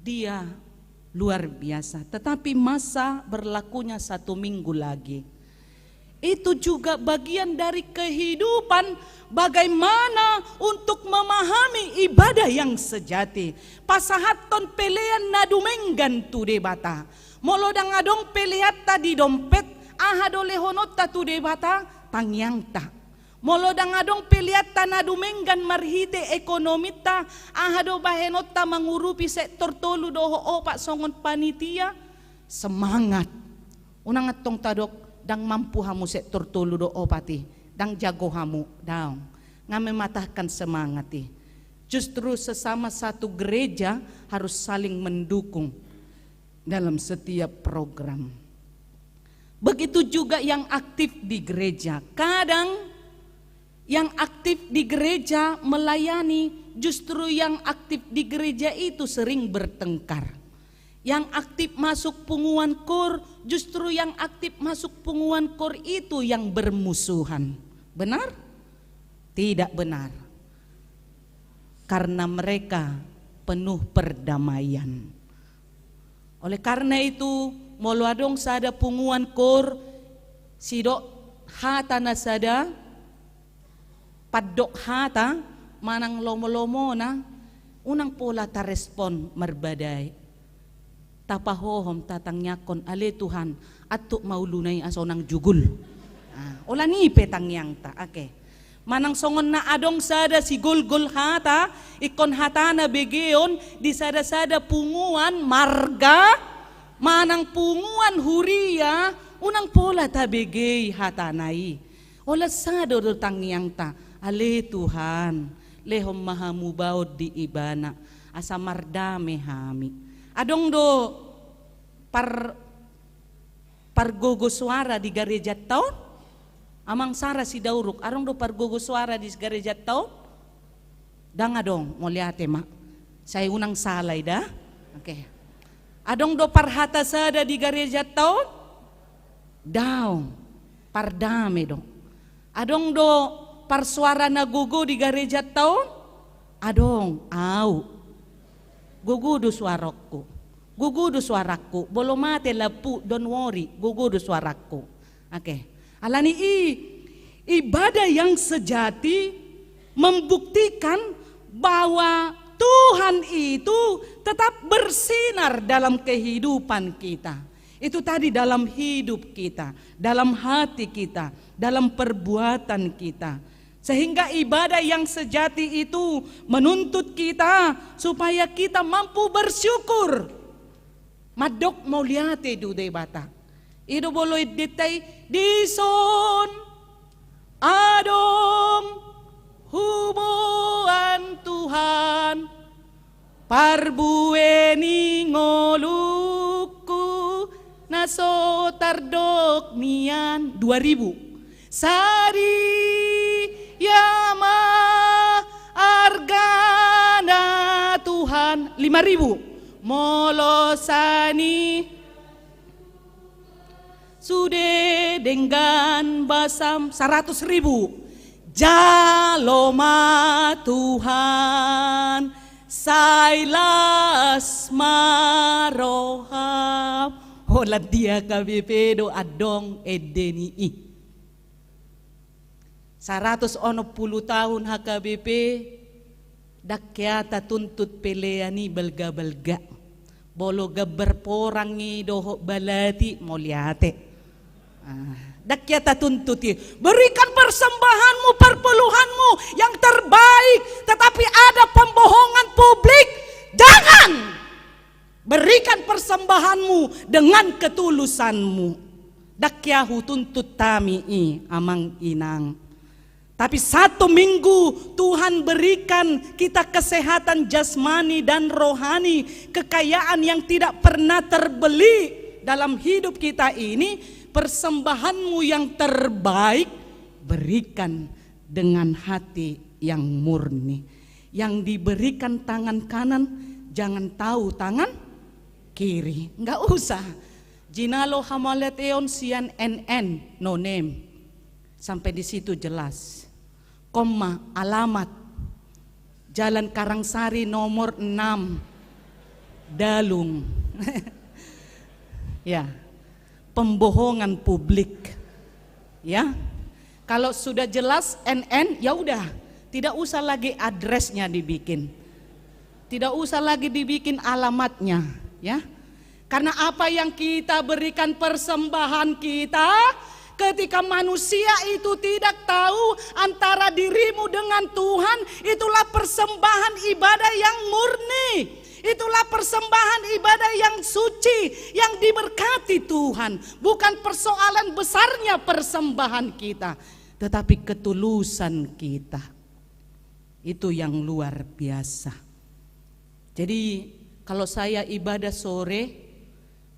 Dia luar biasa, tetapi masa berlakunya satu minggu lagi. Itu juga bagian dari kehidupan, bagaimana untuk memahami ibadah yang sejati. Pasahathon pelean na dumenggan tu Debata. Molo ndang adong peleanta di dompet, aha do lehononta tu Debata? Tangiangta. Molo ndang adong peleanta na dumenggan marhite ekonominta, aha do bahenonta mangurupi sektor tolu dohot opat songon panitia? Semangat. Unang antong tadok, ndang mampu hamu sektor tolu dohot opat i, ndang jago hamu, daong. Nga mematahkan semangat i. Justru sesama satu gereja harus saling mendukung dalam setiap program. Begitu juga yang aktif di gereja. Kadang yang aktif di gereja melayani, justru yang aktif di gereja itu sering bertengkar. Yang aktif masuk punguan kor, justru yang aktif masuk punguan kor itu yang bermusuhan. Benar? Tidak benar. Karena mereka penuh perdamaian. Oleh karena itu, molo adong sada punguan kor, sidok hata na sada, pandok hata, manang lomo-lomona, unang pola tarespon marbadai. Tapahohom, tatangiangkon, ale Tuhan, antuk ma uluna i asa unang jugul. Ah, holan i pe tangiangta, oke. Manang songon na adong sada sigolgol hata, ingkon hatana begeon di sada-sada punguan marga, manang punguan huria, unang pola tabegei hatana i. Holan sada do tangiangta, ale Tuhan, lehon ma hamubaon di ibana, asa mardame hami. Adong do par-, pargogo suara di garejanta on? Amang Sara Sidauruk, adong do pargogo suara di garejanta on? Ndang adong, mauliate ma. Sai unang sala i da. Oke. Adong do parhata sada di garejanta on? Daong. Pardame do. Adong do parsuara na gogo di garejanta on? Adong, au. Gogo do suarangku. Gogo do suarangku. Molo mate lampu, don't worry. Gogo do suarangku. Oke. Alani i, ibadah yang sejati membuktikan bahwa Tuhan itu tetap bersinar dalam kehidupan kita. Itu tadi dalam hidup kita, dalam hati kita, dalam perbuatan kita. Sehingga ibadah yang sejati itu menuntut kita supaya kita mampu bersyukur. Mandok mauliate tu Debata. I do molo endenta i, dison adong huboan Tuhan. Parbue ni ngolungku na so tardok nian, dua ribu. Sadia ma argana Tuhan, lima ribu. Molo sani sude denggan basam, saratus ribu. Jalo ma Tuhan sai las ma roham. Holan di H K B P do adong ende ni i. Saratus onom pulu tahun H K B P, ndang hea tatuntut pelean i balga-balga. Molo gambar porang i dohot balati, mauliate. Ah, ndang hea tatuntut i. Berikan persembahanmu, perpuluhanmu yang terbaik, tetapi ada pembohongan publik, jangan! Berikan persembahanmu dengan ketulusanmu. Ndang hea hutuntut hami i, amang inang. Tapi satu minggu Tuhan berikan kita kesehatan jasmani dan rohani, kekayaan yang tidak pernah terbeli dalam hidup kita ini, persembahanmu yang terbaik berikan dengan hati yang murni. Yang diberikan tangan kanan, jangan tahu tangan kiri. Nggak usah. Jinalo hamauliateon sian N N, no name. Sampai di situ jelas. Koma, alamat. Jalan Karangsari nomor enam. Dalung. Ya. Pembohongan publik. Ya. Kalau sudah jelas N N, ya udah, tidak usah lagi addressnya dibikin. Tidak usah lagi dibikin alamatnya, ya. Karena apa yang kita berikan, persembahan kita, ketika manusia itu tidak tahu antara dirimu dengan Tuhan, itulah persembahan ibadah yang murni. Itulah persembahan ibadah yang suci, yang diberkati Tuhan. Bukan persoalan besarnya persembahan kita, tetapi ketulusan kita. Itu yang luar biasa. Jadi, kalau saya ibadah sore,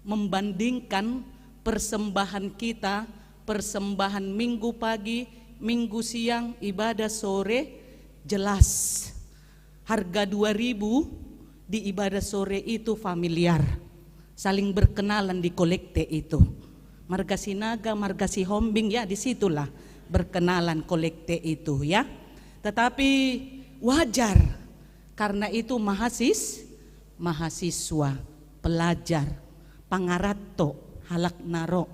membandingkan persembahan kita, persembahan Minggu pagi, Minggu siang, ibadah sore, jelas. Harga dua ribu di ibadah sore itu familiar. Saling berkenalan di kolekte itu. Marga Sinaga, marga Sihombing, ya, di situlah berkenalan kolekte itu, ya. Tetapi wajar, karena itu mahasis-, mahasiswa, pelajar, pangaranto, halak na ro.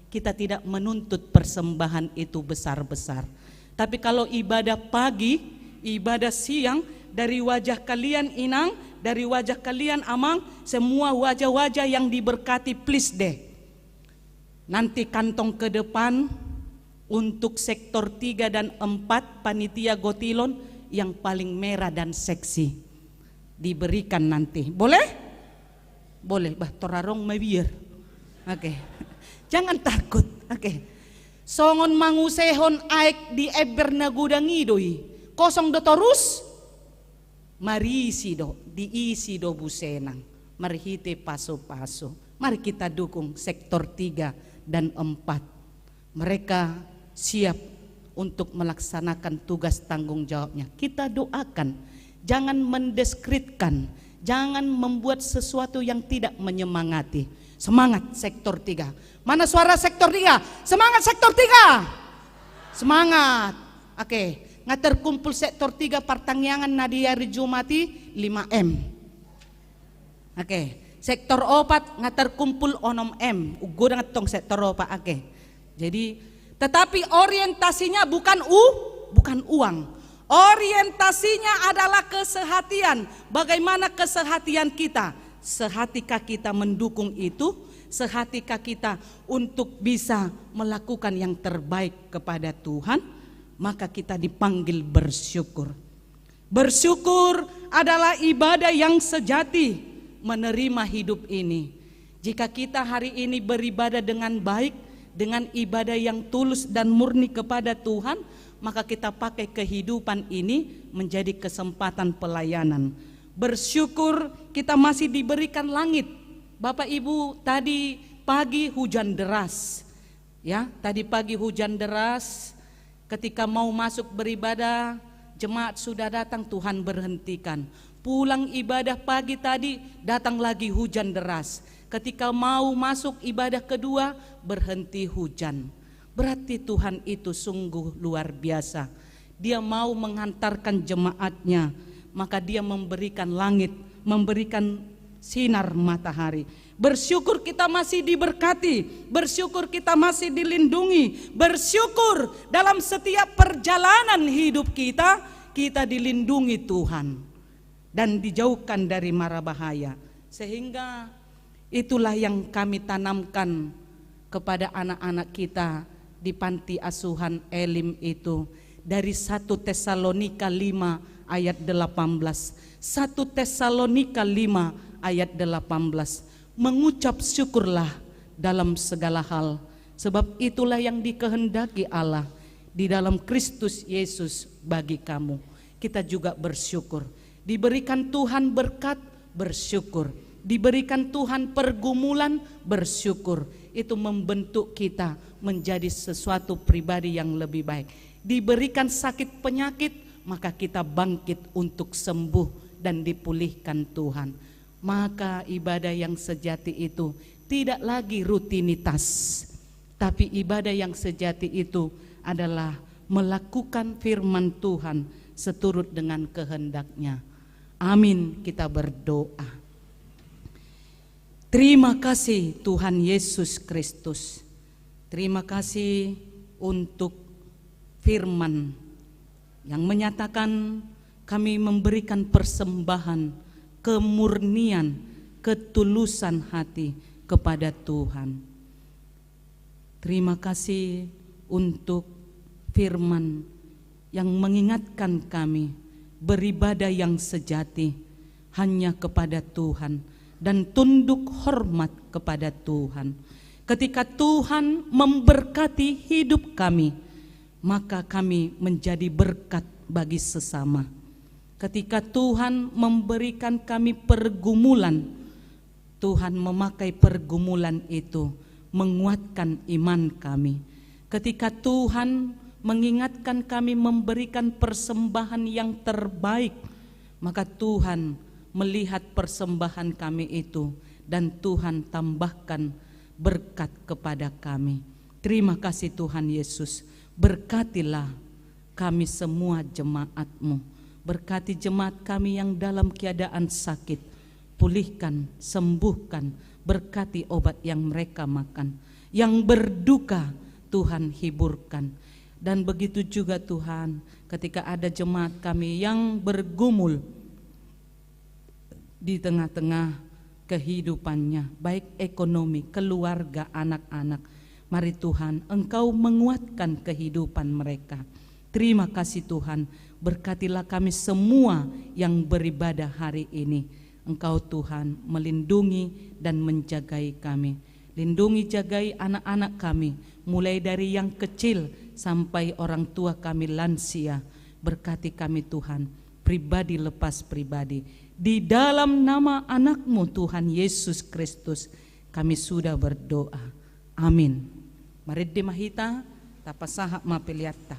Kita tidak menuntut persembahan itu besar-besar. Tapi kalau ibadah pagi, ibadah siang, dari wajah kalian inang, dari wajah kalian amang, semua wajah-wajah yang diberkati, please deh. Nanti kantong ke depan untuk sektor tiga dan empat, panitia gotilon yang paling merah dan seksi. Diberikan nanti. Boleh? Boleh. Bah, torarong mabiar. Oke. Jangan takut. Oke. Songon mangusehon aek di ember na godang i do i. Kosong do torus? Marisi do, diisi do busenang. Marhite pasu-pasu. Mari kita dukung sektor tiga dan empat. Mereka siap untuk melaksanakan tugas tanggung jawabnya. Kita doakan, jangan mendeskreditkan, jangan membuat sesuatu yang tidak menyemangati. Semangat sektor tiga. Mana suara sektor tiga? Semangat sektor tiga. Semangat. Oke, nga terkumpul sektor tiga partangiangan na di hari Jumat i lima M. Oke, sektor opat nga terkumpul onom M, godang tong sektor opat, oke. Jadi, tetapi orientasinya bukan u-, bukan uang. Orientasinya adalah kesehatian. Bagaimana kesehatian kita? Sehatikah kita mendukung itu? Sehatikah kita untuk bisa melakukan yang terbaik kepada Tuhan? maka kita dipanggil bersyukur. Bersyukur adalah ibadah yang sejati menerima hidup ini. Jika kita hari ini beribadah dengan baik, dengan ibadah yang tulus dan murni kepada Tuhan, maka kita pakai kehidupan ini menjadi kesempatan pelayanan. Bersyukur kita masih diberikan langit. Bapak Ibu, tadi pagi hujan deras. Ya, tadi pagi hujan deras. Ketika mau masuk beribadah, jemaat sudah datang, Tuhan berhentikan. Pulang ibadah pagi tadi, datang lagi hujan deras. Ketika mau masuk ibadah kedua, berhenti hujan. Berarti Tuhan itu sungguh luar biasa. Dia mau menghantarkan jemaatnya, maka Dia memberikan langit, memberikan sinar matahari. Bersyukur kita masih diberkati, bersyukur kita masih dilindungi, bersyukur dalam setiap perjalanan hidup kita, kita dilindungi Tuhan dan dijauhkan dari mara bahaya. Sehingga itulah yang kami tanamkan kepada anak-anak kita di panti asuhan Elim itu, dari satu Tesalonika lima ayat delapan belas. Satu Tesalonika lima ayat delapan belas. Mengucap syukurlah dalam segala hal, sebab itulah yang dikehendaki Allah di dalam Kristus Yesus bagi kamu. Kita juga bersyukur. Diberikan Tuhan berkat, bersyukur. Diberikan Tuhan pergumulan, bersyukur. Itu membentuk kita menjadi sesuatu pribadi yang lebih baik. Diberikan sakit penyakit, maka kita bangkit untuk sembuh dan dipulihkan Tuhan. Maka ibadah yang sejati itu tidak lagi rutinitas, tapi ibadah yang sejati itu adalah melakukan firman Tuhan seturut dengan kehendak-Nya. Amin, kita berdoa. Terima kasih Tuhan Yesus Kristus. Terima kasih untuk firman yang menyatakan kami memberikan persembahan kemurnian, ketulusan hati kepada Tuhan. Terima kasih untuk firman yang mengingatkan kami beribadah yang sejati hanya kepada Tuhan dan tunduk hormat kepada Tuhan. Ketika Tuhan memberkati hidup kami, maka kami menjadi berkat bagi sesama. Ketika Tuhan memberikan kami pergumulan, Tuhan memakai pergumulan itu menguatkan iman kami. Ketika Tuhan mengingatkan kami memberikan persembahan yang terbaik, maka Tuhan melihat persembahan kami itu dan Tuhan tambahkan berkat kepada kami. Terima kasih Tuhan Yesus. Berkatilah kami semua jemaat-Mu. Berkati jemaat kami yang dalam keadaan sakit. Pulihkan, sembuhkan, berkati obat yang mereka makan. Yang berduka, Tuhan hiburkan. Dan begitu juga Tuhan, ketika ada jemaat kami yang bergumul di tengah-tengah kehidupannya, baik ekonomi, keluarga, anak-anak. Mari Tuhan, Engkau menguatkan kehidupan mereka. Terima kasih Tuhan, berkatilah kami semua yang beribadah hari ini. Engkau Tuhan melindungi dan menjagai kami. Lindungi, jagai anak-anak kami, mulai dari yang kecil sampai orang tua kami lansia. Berkati kami Tuhan, pribadi lepas pribadi. Di dalam nama Anak-Mu Tuhan Yesus Kristus, kami sudah berdoa. Amin. Marende ma hita, tapasahat ma peleanta.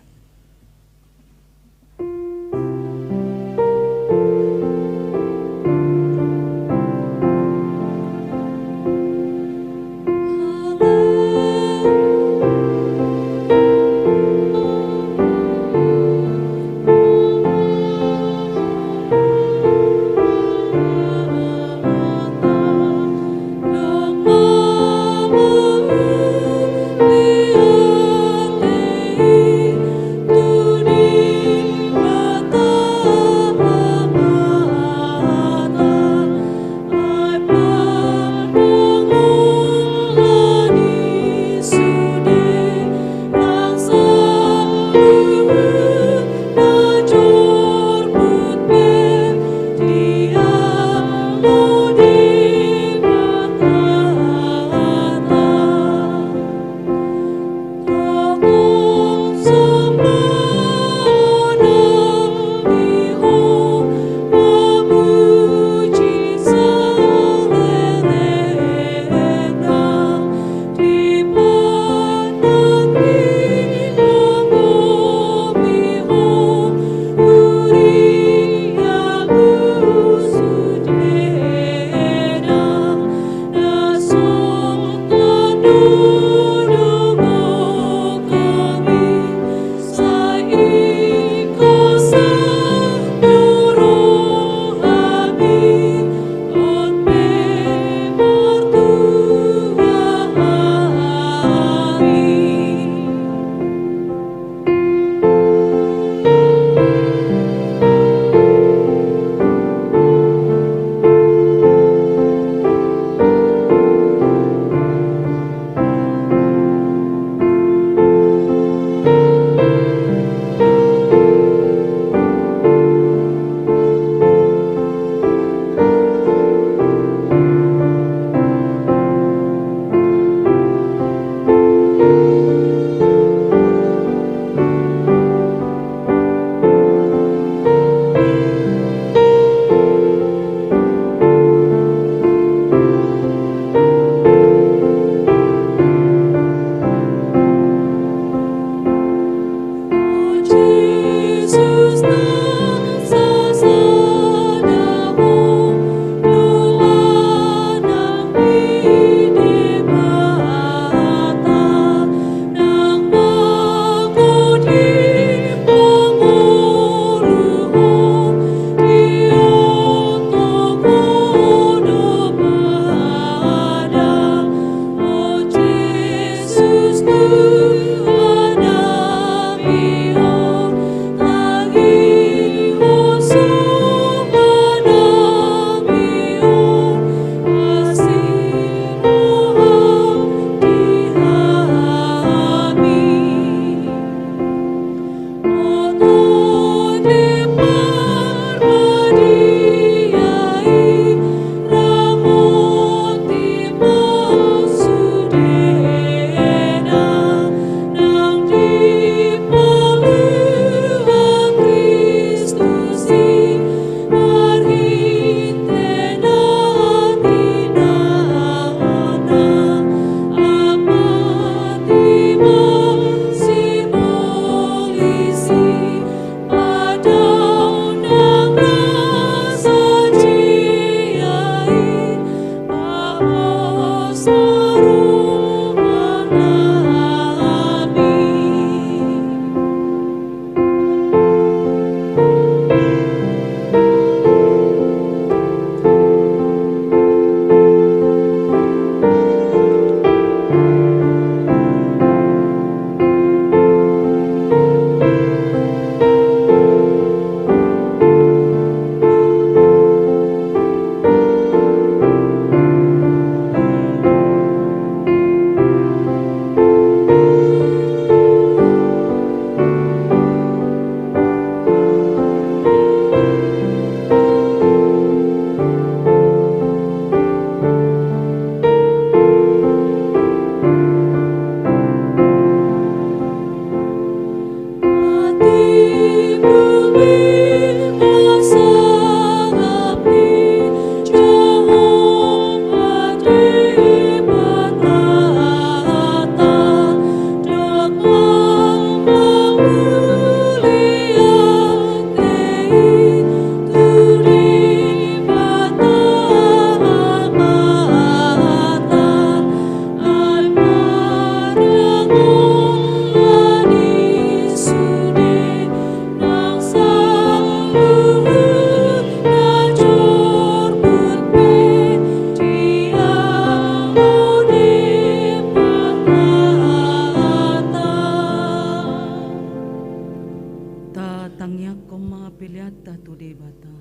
Tangiangkon ma peleanta tu Debata.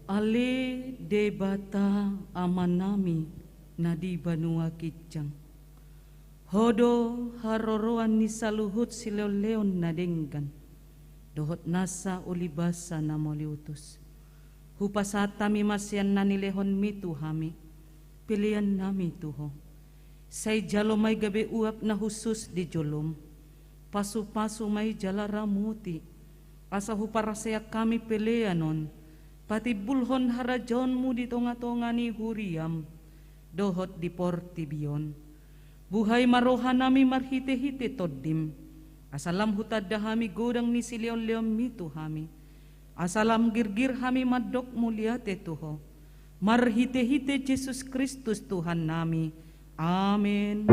Ale Debata Amanami na di banua ginjang. Ho do haroroan ni saluhut silehonlehon na denggan, dohot nasa ulibasa na mauliutus. Hupasahat hami ma sian na nilehonmi tu hami, peleannami tu ho. Sai jalo ma i gabe uap na hushus di jolom. Pasupasu ma i jala ramoti, asa huparaseak hami pelean on patimbulhon harajaonmu di tongatonga ni huriam dohot di portibi on. Buhai ma rohanami marhitehite Tondim, asa lam hutanda hami godang ni silehonlehonmi tu hami, asa lam girgir hami mandok mauliate tu ho, marhitehite Jesus Kristus Tuhannami. Amen.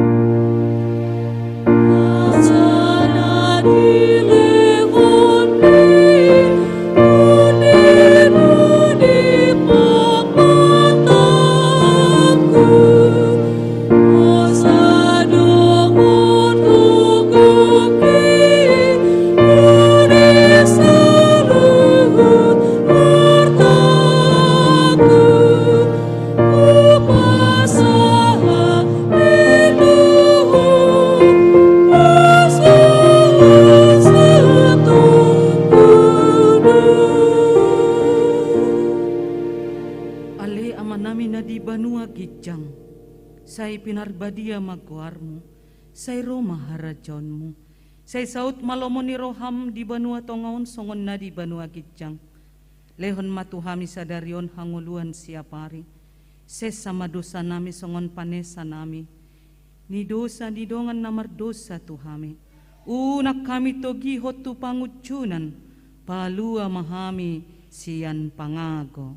Ale Amanami na di banua ginjang, sai pinarbadia ma goarmu, sai ro ma harajaonmu, sai saut ma lomo ni roham di banua tonga on songon na di banua ginjang. Lehon ma tu hami sadari on hangoluan siapari. Sesa ma dosanami songon panesanami ni dosa ni dongan na mardosa tu hami. Unang hami togihon tu pangunjunan, palua ma hami sian pangago.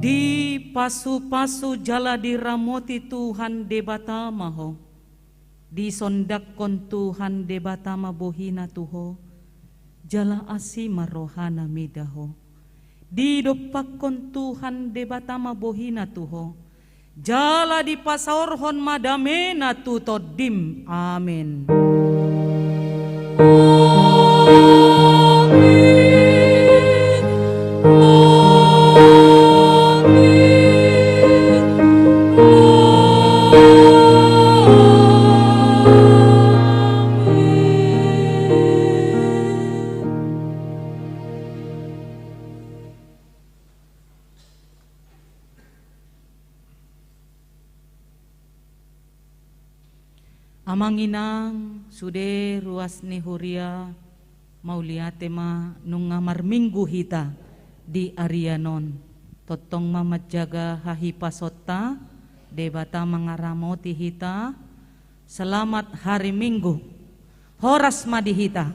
Dipasupasu jala diramoti Tuhan Debata ma ho. Disondanghon Tuhan Debata ma bohina tu ho, jala asi ma rohana mida ho. Didompakhon Tuhan Debata ma bohina tu ho, jala dipasaorhon ma damena tu tondim. Amen. Amang inang, sude ruas ni huria, mauliate ma nunga marminggu hita di arian on. Tongtong ma manjaga hahipasonta, Debata mangaramoti hita. Selamat hari Minggu. Horas ma di hita.